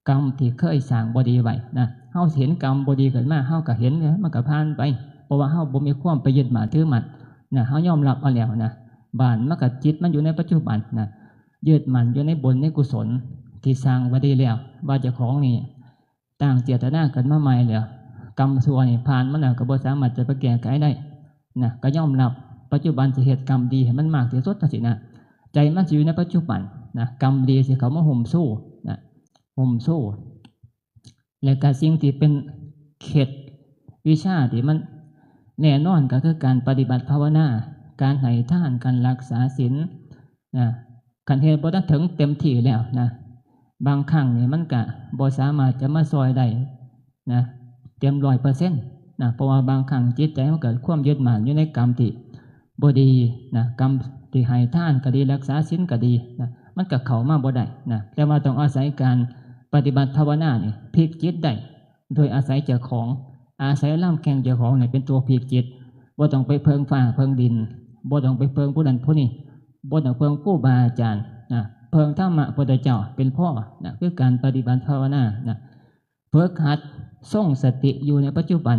กรรมที่เคยสร้างบ่ดีไว้นะ เฮาเห็นกรรมบ่ดีขึ้นมา เฮาก็เห็น เออ มันก็ผ่านไป เพราะว่าเฮาบ่มีความไปยึดมั่นถือมั่นนะ เฮายอมรับเอาแล้วนะ บาดมันก็จิตมันอยู่ในปัจจุบันนะ ยึดมั่นอยู่ในบุญในกุศลที่สร้างไว้ดีแล้ว ว่าเจ้าของนี่ตั้งเจตนาขึ้นมาใหม่แล้ว กรรมชั่วนี่ผ่านมาแล้วก็บ่สามารถจะไปแก้ไขได้นะ ก็ยอมรับ ปัจจุบันสิเฮ็ดกรรมดีให้มันมากที่สุดจังซี้นะ ใจมันสิอยู่ในปัจจุบันนะ กรรมดีสิเข้ามาหุ้มชู้นะ หุ้มชู้ และก็สิ่งที่เป็นเคล็ดวิชาที่มันแน่นอนก็คือการปฏิบัติภาวนา การให้ทาน การรักษาศีลนะ คันเฮ็ดบ่ทันถึงเต็มที่แล้วนะ บางครั้งนี่มันก็บ่สามารถจะมาซ่อยได้นะ เต็มร้อยเปอร์เซ็นต์นะ เพราะว่าบางครั้งจิตใจมันเกิดความยึดมั่นอยู่ในกรรมที่บ่ดีนะ กรรมที่ให้ทานก็ดี รักษาศีลก็ดีนะ มันก็เข้ามาบ่ได้นะ แต่ว่าต้องอาศัยการปฏิบัติภาวนานี่พลิกจิตได้ โดยอาศัยเจ้าของ อาศัยลำแข้งเจ้าของนี่เป็นตัวพลิกจิต บ่ต้องไปเพิ่งฟ้าเพิ่งดิน บ่ต้องไปเพิ่งผู้นั้นผู้นี้ บ่ต้องเพิ่งครูบาอาจารย์นะ เพิ่งธรรมะพุทธเจ้าเป็นพอนะ คือการปฏิบัติภาวนานะ ฝึกหัดทรงสติอยู่ในปัจจุบัน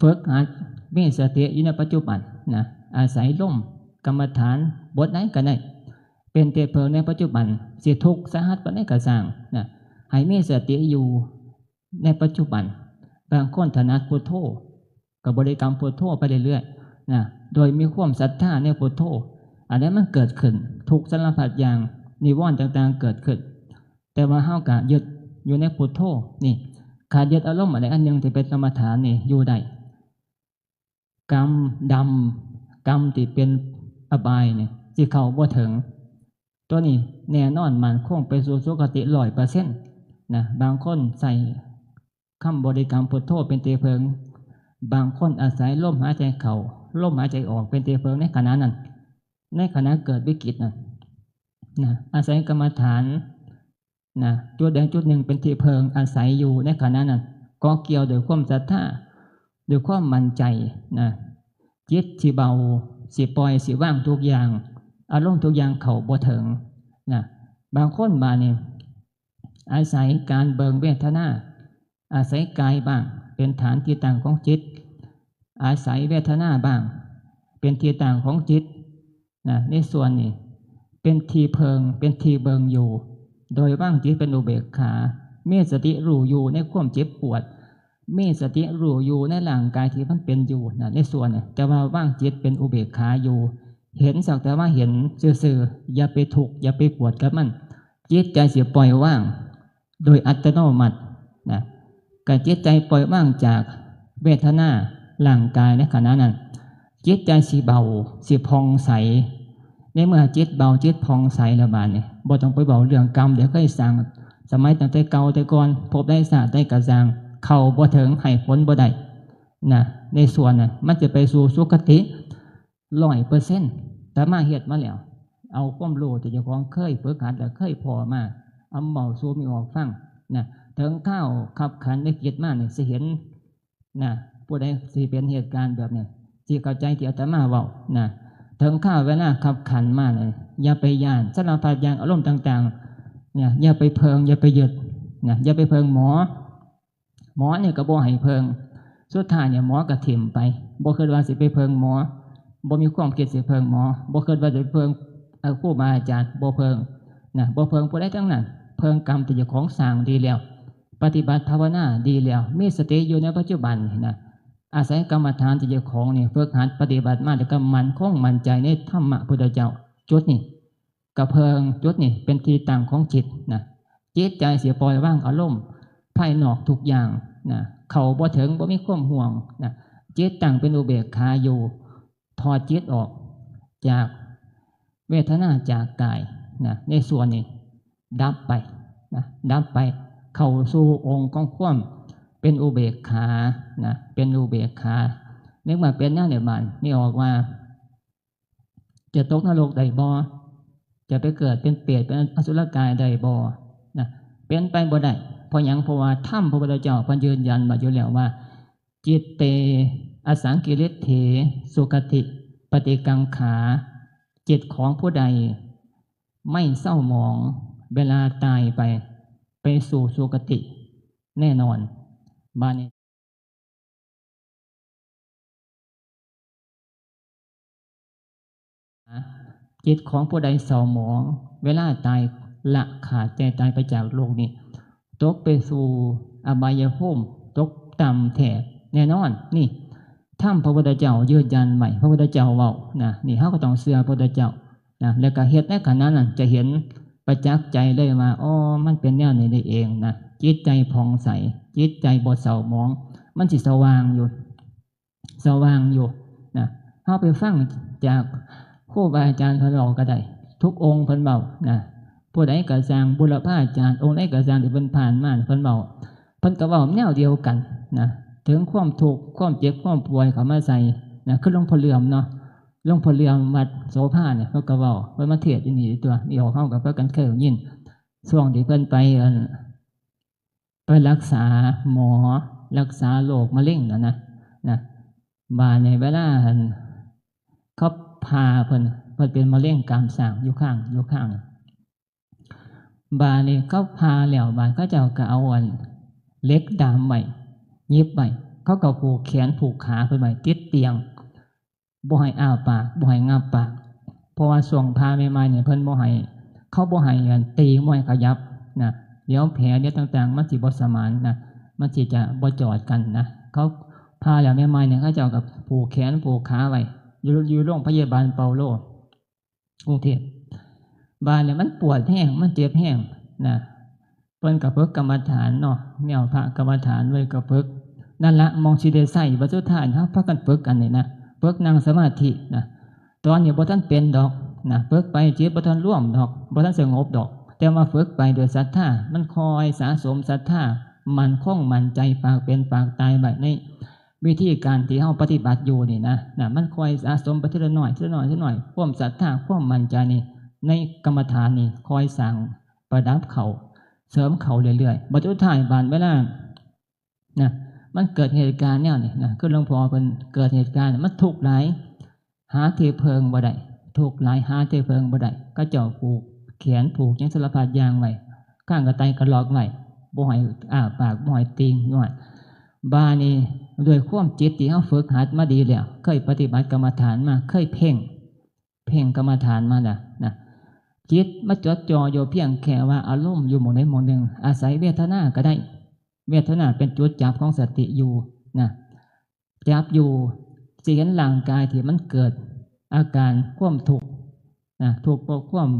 ฝึกหัดมีสติอยู่ในปัจจุบันนะ อาศัยลมกรรมฐานบทใดก็ได้ เป็นที่เพิ่งในปัจจุบัน สิทุกข์สาหัสปานใดก็ซ่างนะ ให้มีสติอยู่ในปัจจุบัน บางคนถนัดพุทโธ ก็บริกรรมพุทโธไปเรื่อยๆนะ โดยมีความศรัทธาในพุทโธ อันนั้นมันเกิดขึ้น ทุกข์สารพัดอย่าง นิวรณ์ต่างๆเกิดขึ้น แต่ว่าเฮาก็ยึดอยู่ในพุทโธนี่ ขาดยึดอารมณ์อะไรอันหนึ่งที่เป็นกรรมฐานนี่อยู่ได้ กรรมดำ กรรมที่เป็นอบายนี่สิเข้าบ่ถึง ตัวนี้แน่นอนมั่นคงไปสู่สุคติร้อยเปอร์เซ็นต์นะ บางคนใช้คำบริกรรมพุทโธเป็นที่เพิ่ง บางคนอาศัยลมหายใจเข้า ลมหายใจออกเป็นที่เพิ่งในขณะนั้น ในขณะเกิดวิกฤตนั้นนะ อาศัยกรรมฐานนะ จุดใดจุดหนึ่งเป็นที่เพิ่งอาศัยอยู่ในขณะนั้น เกาะเกี่ยวด้วยความศรัทธา ด้วยความมั่นใจนะ จิตสิเบา สิปล่อย สิวางทุกอย่าง อารมณ์ทุกอย่างเข้าบ่ถึงนะ บางคนบาดนี่ อาศัยการเบิ่งเวทนา อาศัยกายบ้าง เป็นฐานที่ตั้งของจิต อาศัยเวทนาบ้าง เป็นที่ตั้งของจิตนะ ในส่วนนี้เป็นที่เพิ่ง เป็นที่เบิ่งอยู่ โดยวางจิตเป็นอุเบกขา มีสติรู้อยู่ในความเจ็บปวด มีสติรู้อยู่ในร่างกายที่มันเป็นอยู่นะ ในส่วนนี้ แต่ว่าวางจิตเป็นอุเบกขาอยู่ เห็นสักแต่ว่าเห็นซื่อๆ อย่าไปทุกข์ อย่าไปปวดกับมัน จิตใจสิปล่อยวางโดยอัตโนมัตินะ การจิตใจปล่อยวางจากเวทนาร่างกายในขณะนั้น จิตใจสิเบา สิผ่องใส ในเมื่อจิตเบาจิตผ่องใสแล้วบาดนี้บ่ต้องไปเว้าเรื่องกรรมที่เคยสร้าง สมัยตั้งแต่เก่าแต่ก่อน ภพใดชาติใดก็ซ่าง เข้าบ่ถึง ให้ผลบ่ได้นะ ในส่วนนั้นมันจะไปสู่สุคติร้อยเปอร์เซ็นต์ อาตมาเฮ็ดมาแล้ว เอาความรู้ที่เจ้าของเคยฝึกหัดและเคยพ้อมา เอาเว้าสู่หมู่ออกฟังนะ ถึงคราวคับขันวิกฤตมานี่สิเห็น นะ ผู้ใดสิเป็นเหตุการณ์แบบนี้ สิเข้าใจที่อาตมาเว้านะ ถึงคราวเวลาคับขันมาเลย อย่าไปย้าน สารพัดอย่างอารมณ์ต่างๆ เนี่ย อย่าไปเพิง อย่าไปยึดนะ อย่าไปเพิงหมอ หมอเนี่ยก็บ่ให้เพิง สุดท้ายเนี่ยหมอก็ถิ่มไป บ่คิดว่าสิไปเพิงหมอ บ่มีความคิดสิเพิงหมอ บ่คิดว่าสิไปเพิง เอ่อ ครูบาอาจารย์ บ่เพิงนะ บ่เพิงผู้ใดทั้งนั้น เพิงกรรมที่เจ้าของสร้างดีแล้ว ปฏิบัติภาวนาดีแล้ว มีสติอยู่ในปัจจุบันนี่นะ อาศัยกรรมฐานที่เจ้าของนี่ฝึกหัดปฏิบัติมา แล้วก็มั่นคงมั่นใจในธรรมะพุทธเจ้า จุดนี้ก็เพิง จุดนี้เป็นที่ตั้งของจิตนะ จิตใจสิปล่อยวางอารมณ์ภายนอกทุกอย่างนะ เข้าบ่ถึง บ่มีความห่วงนะ จิตตั้งเป็นอุเบกขาอยู่ ถอดจิตออกจากเวทนา จากกายนะ ในส่วนนี้ดับไปนะ ดับไป เข้าสู่องค์ของความเป็นอุเบกขานะ เป็นอุเบกขา ในเมื่อเป็นแนวนี้บาดนี้ออกว่า จะตกนรกได้บ่ จะไปเกิดเป็นเปรตเป็นอสุรกายได้บ่นะ เป็นไปบ่ได้ เพราะหยัง เพราะว่าธรรมพระพุทธเจ้าเพิ่นยืนยันมาอยู่แล้วว่า จิตเต อสังกิริเถ สุคติปฏิกังขา จิตของผู้ใดไม่เศร้าหมอง เวลาตายไป ไปสู่สุคติแน่นอน บาดนี้ จิตของผู้ใดเศร้าหมอง เวลาตาย ละขาดใจตายไปจากโลกนี้ ตกไปสู่อบายภูมิ ตกต่ำแท้แน่นอน นี่ ธรรมพระพุทธเจ้ายืนยันไว้ พระพุทธเจ้าเว้านะ นี่เฮาก็ต้องเชื่อพระพุทธเจ้านะ แล้วก็เฮ็ดในขณะนั้นจะเห็นประจักษ์ใจเลยว่า อ๋อ มันเป็นแนวนี้นี่เองนะ จิตใจผ่องใส จิตใจบ่เศร้าหมอง มันสิสว่างอยู่ สว่างอยู่นะ เฮาไปฟังจากครูบาอาจารย์เพิ่นเว้าก็ได้ ทุกองค์เพิ่นเว้านะ ผู้ใดก็ซ่าง บุรพาจารย์องค์ใดก็ซ่างที่เพิ่นผ่านมาเพิ่นเว้า เพิ่นก็เว้าแนวเดียวกันนะ ถึงความทุกข์ ความเจ็บ ความป่วยเข้ามาใส่นะ คือหลวงพ่อเหลื่อมเนาะ หลวงพ่อเหลื่อมวัดโสภาเนี่ย เพิ่นก็เว้า เพิ่นมาเทศน์อยู่นี่ตัว นี่ออก เฮาก็พากันเคยได้ยิน ช่วงที่เพิ่นไป อัน ไปรักษาหมอ รักษาโรคมะเร็งน่ะนะ นะ บาดนี้เวลา อัน เขาผ่าเพิ่น เพิ่นเป็นมะเร็งกรามช้างอยู่ข้าง อยู่ข้าง บาดนี้เขาผ่าแล้ว บาดเขาเจ้าก็เอา อัน เหล็กดามไว้ หยิบไว้ เขาก็ผูกแขนผูกขาเพิ่นไว้ติดเตียง บ่ให้อ้าปาก บ่ให้งับปาก เพราะว่าช่วงผ่าใหม่ๆเนี่ยเพิ่นบ่ให้ เขาบ่ให้ อัน ตี บ่ให้ขยับนะ เดี๋ยวแผล เดี๋ยวต่างๆ มันสิบ่สมานนะ มันสิจะบ่จอดกันนะ เขาผ่าแล้วใหม่ๆเนี่ย เขาเจ้าก็ผูกแขนผูกขาไว้ อยู่ อยู่โรงพยาบาลเปาโล กรุงเทพฯ บาดเนี่ยมันปวดแฮง มันเจ็บแฮงนะ เพิ่นก็ฝึกกรรมฐานเนาะ แนวพระกรรมฐานไว้ก็ฝึก นั่นละ หม่องสิได้ใช้ บัดสุดท้ายเฮาพากันฝึกอันนี้นะ ฝึกนั่งสมาธินะ ตอนนี้บ่ทันเป็นดอกนะ ฝึกไปจิตบ่ทันรวมดอก บ่ทันสงบดอก แต่ว่าฝึกไปด้วยศรัทธา มันคอยสะสมศรัทธา มั่นคงมั่นใจ ปากเป็นปากตายไว้ใน วิธีการที่เฮาปฏิบัติอยู่นี่นะ นะ มันคอยสะสมไปทีละน้อย ทีละน้อย ทีละน้อย ความศรัทธา ความมั่นใจนี่ ในกรรมฐานนี่ คอยสร้างประดับเข้า เสริมเข้าเรื่อยๆ บัดสุดท้ายบาดเวลา นะ มันเกิดเหตุการณ์แนวนี้นะ คือหลวงพ่อเพิ่นเกิดเหตุการณ์ มันทุกข์หลาย หาที่เพิ่งบ่ได้ ทุกข์หลาย หาที่เพิ่งบ่ได้ เขาเจ้าผูกแขนผูกหยังสารพัดอย่างไว้ ข้างกระต่ายกระรอกไว้ บ่ให้อ้าปาก บ่ให้ตีง ย้อน บาดนี้ด้วยความจิตที่เฮาฝึกหัดมาดีแล้ว เคยปฏิบัติกรรมฐานมา เคยเพ่ง เพ่งกรรมฐานมาแล้วนะ จิตมาจดจ่ออยู่เพียงแค่ว่าอารมณ์อยู่หม่องใดหม่องหนึ่ง อาศัยเวทนาก็ได้ เวทนาเป็นจุดจับของสติอยู่นะ จับอยู่ สิเห็นร่างกายที่มันเกิดอาการความทุกข์นะ ทุกข์เพราะความ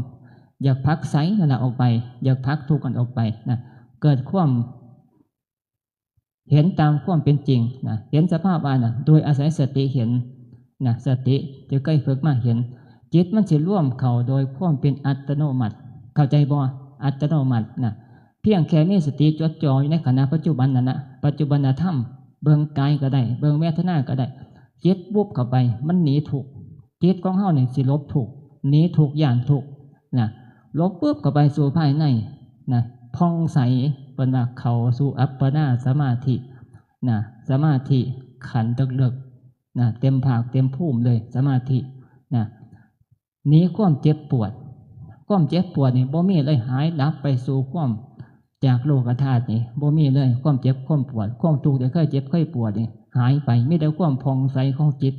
อยากผลักไสนั่นแหละออกไป อยากผลักทุกข์กันออกไปนะ เกิดความเห็นตามความเป็นจริงนะ เห็นสภาพอันนั้น โดยอาศัยสติเห็น นะ สติจะเคยฝึกมาเห็น จิตมันสิรวมเข้าโดยความเป็นอัตโนมัติ เข้าใจบ่ อัตโนมัตินะ เพียงแค่มีสติจดจ่ออยู่ในขณะปัจจุบันนั่นนะ ปัจจุบันธรรม เบิ่งกายก็ได้ เบิ่งเวทนาก็ได้ จิตวุบเข้าไป มันหนีทุกข์ จิตของเฮานี่สิหลบทุกข์ หนีทุกข์ ย้านทุกข์นะ หลบปุ๊บเข้าไปสู่ภายในนะ ผ่องใส เพิ่นว่าเข้าสู่อัปปนาสมาธินะ สมาธิขั้นเลิกๆนะ เต็มภาคเต็มภูมิเลย สมาธินะ หนีความเจ็บปวด ความเจ็บปวดนี่บ่มีเลย หายดับไปสู่ความ จากโลกธาตุนี่บ่มีเลย ความเจ็บความปวด ความทุกข์ที่เคยเจ็บเคยปวดนี่หายไป มีแต่ความผ่องใสของจิต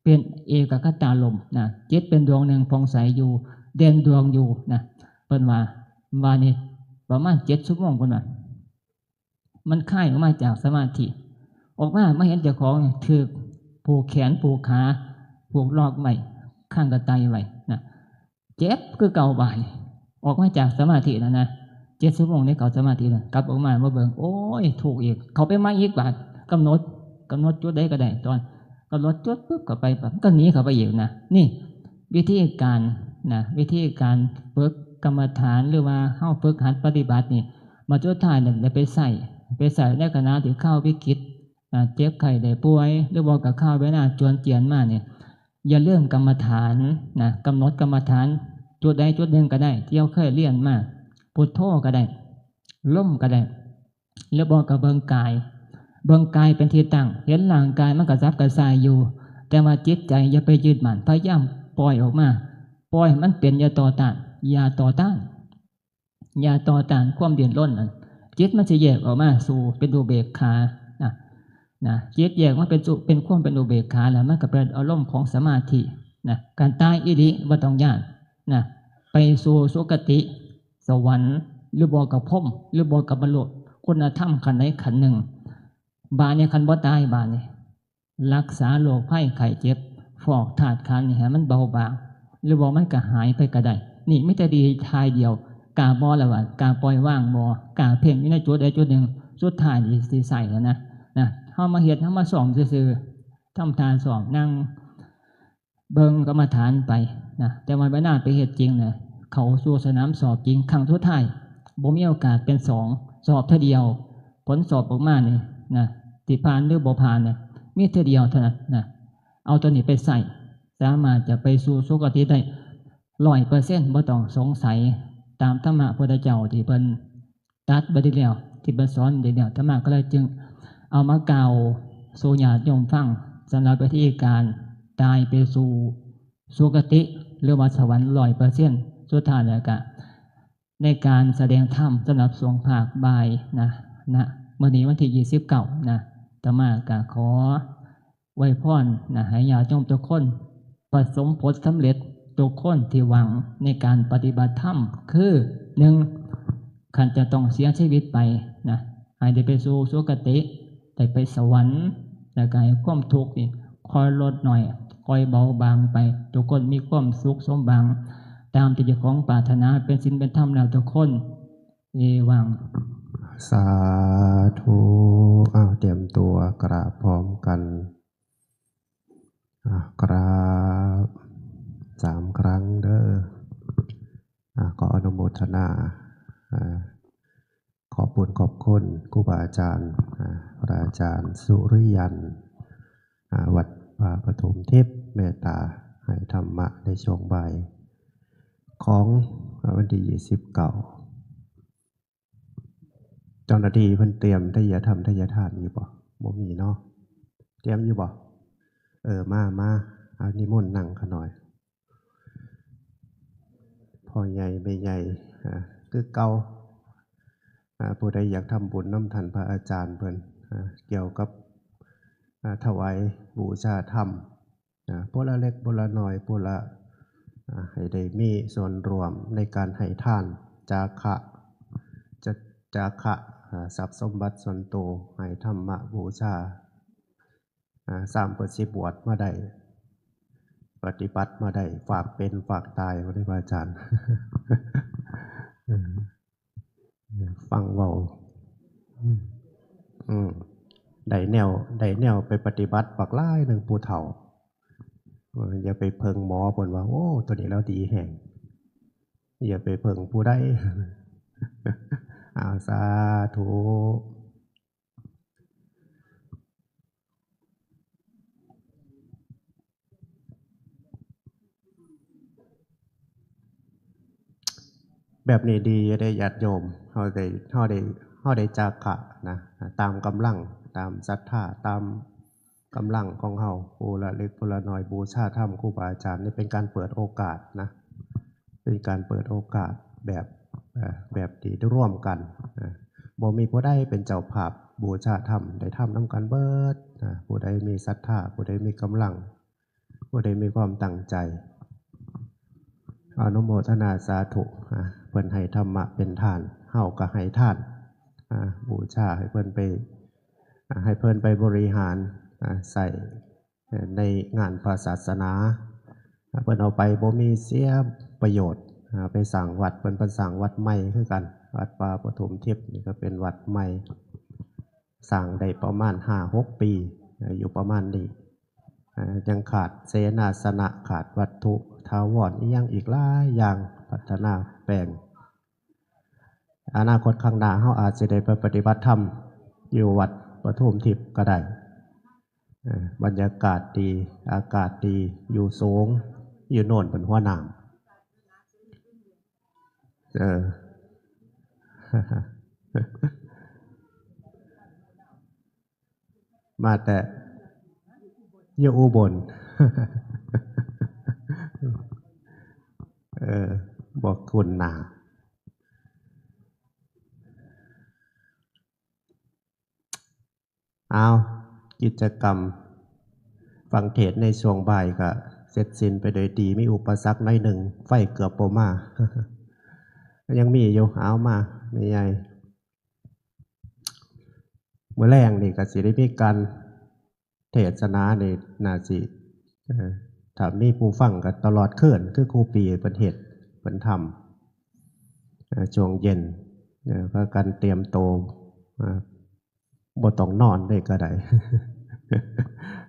เป็นเอกัคคตารมณ์นะ จิตเป็นดวงหนึ่งผ่องใสอยู่ เด่นดวงอยู่นะ เพิ่นว่า ว่านี่ประมาณเจ็ดชั่วโมง เพิ่นว่า มันคลายออกมาจากสมาธิ ออกมา มาเห็นเจ้าของถืกผูกแขนผูกขา ผูกลอกไว้ ข้างกระไตไว้นะ เจ็บคือเก่าบาดนี่ ออกมาจากสมาธิแล้วนะ เจ็ดชั่วโมงในเข้าสมาธิแล้ว กลับออกมา มาเบิ่ง โอ้ย ทุกข์อีก เข้าไปใหม่อีกบาด กำหนด กำหนดจุดใดก็ได้ ตอนกำหนดจุดปุ๊บ เข้าไปปั๊บ ก็หนีเข้าไปอีกนะ นี่วิธีการนะ วิธีการฝึกกรรมฐาน หรือว่าเฮาฝึกหัดปฏิบัตินี่ มาสุดท้ายเนี่ยได้ไปใช้ ไปใช้ในขณะที่คราววิกฤตนะ เจ็บไข้ได้ป่วย หรือบ่ก็คราวเวลาจวนเจียนมาเนี่ย อย่าลืมกรรมฐานนะ กำหนดกรรมฐานจุดใดจุดหนึ่งก็ได้ ที่เราเคยเรียนมา พุทโธก็ได้ ลมก็ได้ หรือบ่ก็เบิ่งกาย เบิ่งกายเป็นที่ตั้ง เห็นร่างกายมันกระสับกระส่ายอยู่ แต่ว่าจิตใจอย่าไปยึดมั่น พยายามปล่อยออกมา ปล่อยให้มันเป็น อย่าต่อต้าน อย่าต่อต้าน อย่าต่อต้านความดิ้นรนนั่น จิตมันสิแยกออกมาสู่เป็นอุเบกขานะ นะ จิตแยกมาเป็นสู่ เป็นความเป็นอุเบกขาแล้ว มันก็เป็นอารมณ์ของสมาธินะ การตายอีหลีบ่ต้องย้านนะ ไปสู่สุคติ สวรรค์ หรือบ่ก็พรหม หรือบ่ก็บรรลุคุณธรรมขั้นใดขั้นหนึ่ง บาดนี้คันบ่ตาย บาดนี้ รักษาโรคภัยไข้เจ็บ ฟอกธาตุขันธ์นี่ให้มันเบาบาง หรือว่ามันก็หายไปก็ได้ นี่มีแต่ดีทายเดียว กล้าบ่ล่ะว่า กล้าปล่อยวางบ่ กล้าเพ่งอยู่ในจุดใดจุดหนึ่ง สุดท้ายนี่สิใช้แล้วนะ นะ เฮามาเฮ็ด เฮามาซ้อมซื่อๆ ทำท่าซ้อม นั่งเบิ่งกรรมฐานไปนะ แต่ว่าเวลาไปเฮ็ดจริงนะ เข้าสู่สนามสอบจริง ครั้งสุดท้าย บ่มีโอกาสเป็นสอง สอบเทื่อเดียว ผลสอบออกมานี่นะ ที่ผ่านหรือบ่ผ่านเนี่ย มีเทื่อเดียวเท่านั้นนะ เอาตัวนี้ไปใช้ สามารถจะไปสู่สุคติได้ร้อยเปอร์เซ็นต์ บ่ต้องสงสัย ตามธรรมะพุทธเจ้าที่เพิ่นตรัสไว้ดีแล้ว ที่เพิ่นสอนดีแล้ว อาตมาก็เลยจึงเอามากล่าวสู่ญาติโยมฟัง สำหรับวิธีการตายไปสู่สุคติ หรือว่าสวรรค์ร้อยเปอร์เซ็นต์ สุดท้ายแล้วก็ ในการแสดงธรรมสำหรับช่วงภาคบ่ายนะ นะ มื้อนี้วันที่ยี่สิบเก้านะ อาตมาก็ขออวยพรนะ ให้ญาติโยมทุกคนประสบผลสำเร็จทุกคนที่หวังในการปฏิบัติธรรม คือ หนึ่ง คันจะต้องเสียชีวิตไปนะ ให้ได้ไปสู่สุคติ ได้ไปสวรรค์ แล้วก็ให้ความทุกข์นี่ค่อยลดน้อย ค่อยเบาบางไป ทุกคนมีความสุขสมหวัง ตามที่เจ้าของปรารถนา เป็นศีลเป็นธรรมแล้วทุกคน เอวัง สาธุ อ้าว เตรียมตัวกราบพร้อมกัน อ่ะ กราบสามครั้งเด้อ อ่ะ ขออนุโมทนา อ่ะ ขอบบุญขอบคุณครูบาอาจารย์ อ่ะ พระอาจารย์สุริยันต์ อ่ะ วัดป่าปฐมทิพย์ เมตตาให้ธรรมะในช่วงบ่าย ของวันที่ยี่สิบเก้า เจ้าหน้าที่เพิ่นเตรียมไทยธรรมไทยทานอยู่บ่ บ่มีเนาะ เตรียมอยู่บ่ เออ มา มา เอานิมนต์นั่งขาน้อย พ่อใหญ่แม่ใหญ่ อ่า คือเก่า อ่า ผู้ใดอยากทำบุญนำท่านพระอาจารย์เพิ่น อ่า เกี่ยวกับ อ่า ถวายบูชาธรรม อ่า ผู้ละเล็กผู้ละน้อย ผู้ละ อ่า ให้ได้มีส่วนร่วมในการให้ทาน จาคะ จะ จาคะ อ่า ทรัพย์สมบัติส่วนตัว ให้ธรรมบูชา อ่า สามเพิ่นสิบวชมาได้ ปฏิบัติมาได้ ฝากเป็นฝากตาย ว่าได้พระอาจารย์ เออ ฟังเว้า อืม อืม ได้แนว ได้แนวไปปฏิบัติบักหลายหนึ่งผู้เฒ่า เออ อย่าไปเพิ่งหมอ เพิ่นว่า โอ้ ตัวนี้แล้วดีแฮง อย่าไปเพิ่งผู้ใด อ้าว สาธุ แบบนี้ดีอยู่เด้ ญาติโยม เฮาได้ เฮาได้ เฮาได้จาคะนะ ตามกำลัง ตามศรัทธา ตามกำลังของเฮา ผู้ละเล็กผู้ละน้อย บูชาธรรมครูบาอาจารย์ นี่เป็นการเปิดโอกาสนะ เป็นการเปิดโอกาสแบบ เอ่อ แบบที่ร่วมกันนะ บ่มีผู้ใดเป็นเจ้าภาพบูชาธรรม ได้ทำนำกันเบิดนะ ผู้ใดมีศรัทธา ผู้ใดมีกำลัง ผู้ใดมีความตั้งใจ อนุโมทนาสาธุ อ่า เพิ่นให้ธรรมะเป็นทาน เฮาก็ให้ทาน อ่า บูชาให้เพิ่นไป อ่า ให้เพิ่นไปบริหาร อ่า ใช้ เอ่อ ในงานพระศาสนา อ่า เพิ่นเอาไปบ่มีเสียประโยชน์ อ่า ไปสร้างวัด เพิ่น เพิ่นสร้างวัดใหม่คือกัน วัดป่าปทุมทิพย์นี่ก็เป็นวัดใหม่ สร้างได้ประมาณห้าหกปี อ่า อยู่ประมาณนี้ อ่า ยังขาดเสนาสนะ ขาดวัตถุถาวร อิหยังอีกหลายอย่าง พัฒนาแปลง อนาคตข้างหน้า เฮาอาจสิได้ไปปฏิบัติธรรมอยู่วัดปทุมทิพย์ก็ได้ เอ่อ บรรยากาศดี อากาศดี อยู่สูง อยู่โน่นเป็นหัวหนาม เออ มาแต่อยู่อุบล เออ บ่คุ้นหน้า เอา กิจกรรมฟังเทศน์ในช่วงบ่ายก็เสร็จสิ้นไปโดยดี มีอุปสรรคหน่อยหนึ่ง ไฟเกือบบ่มา ยังมีอยู่ เอามา แม่ใหญ่ มื้อแลงนี่ก็สิได้มีการเทศนานี่ น่าสิ เอ่อ ถ้ามีผู้ฟังก็ตลอดคืน คือครูปีเพิ่นเฮ็ด เพิ่นทำ เอ่อ ช่วงเย็น เอ่อ พากันเตรียมโต อ่า บ่ต้องนอนเลยก็ได้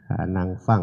อ่า นั่งฟัง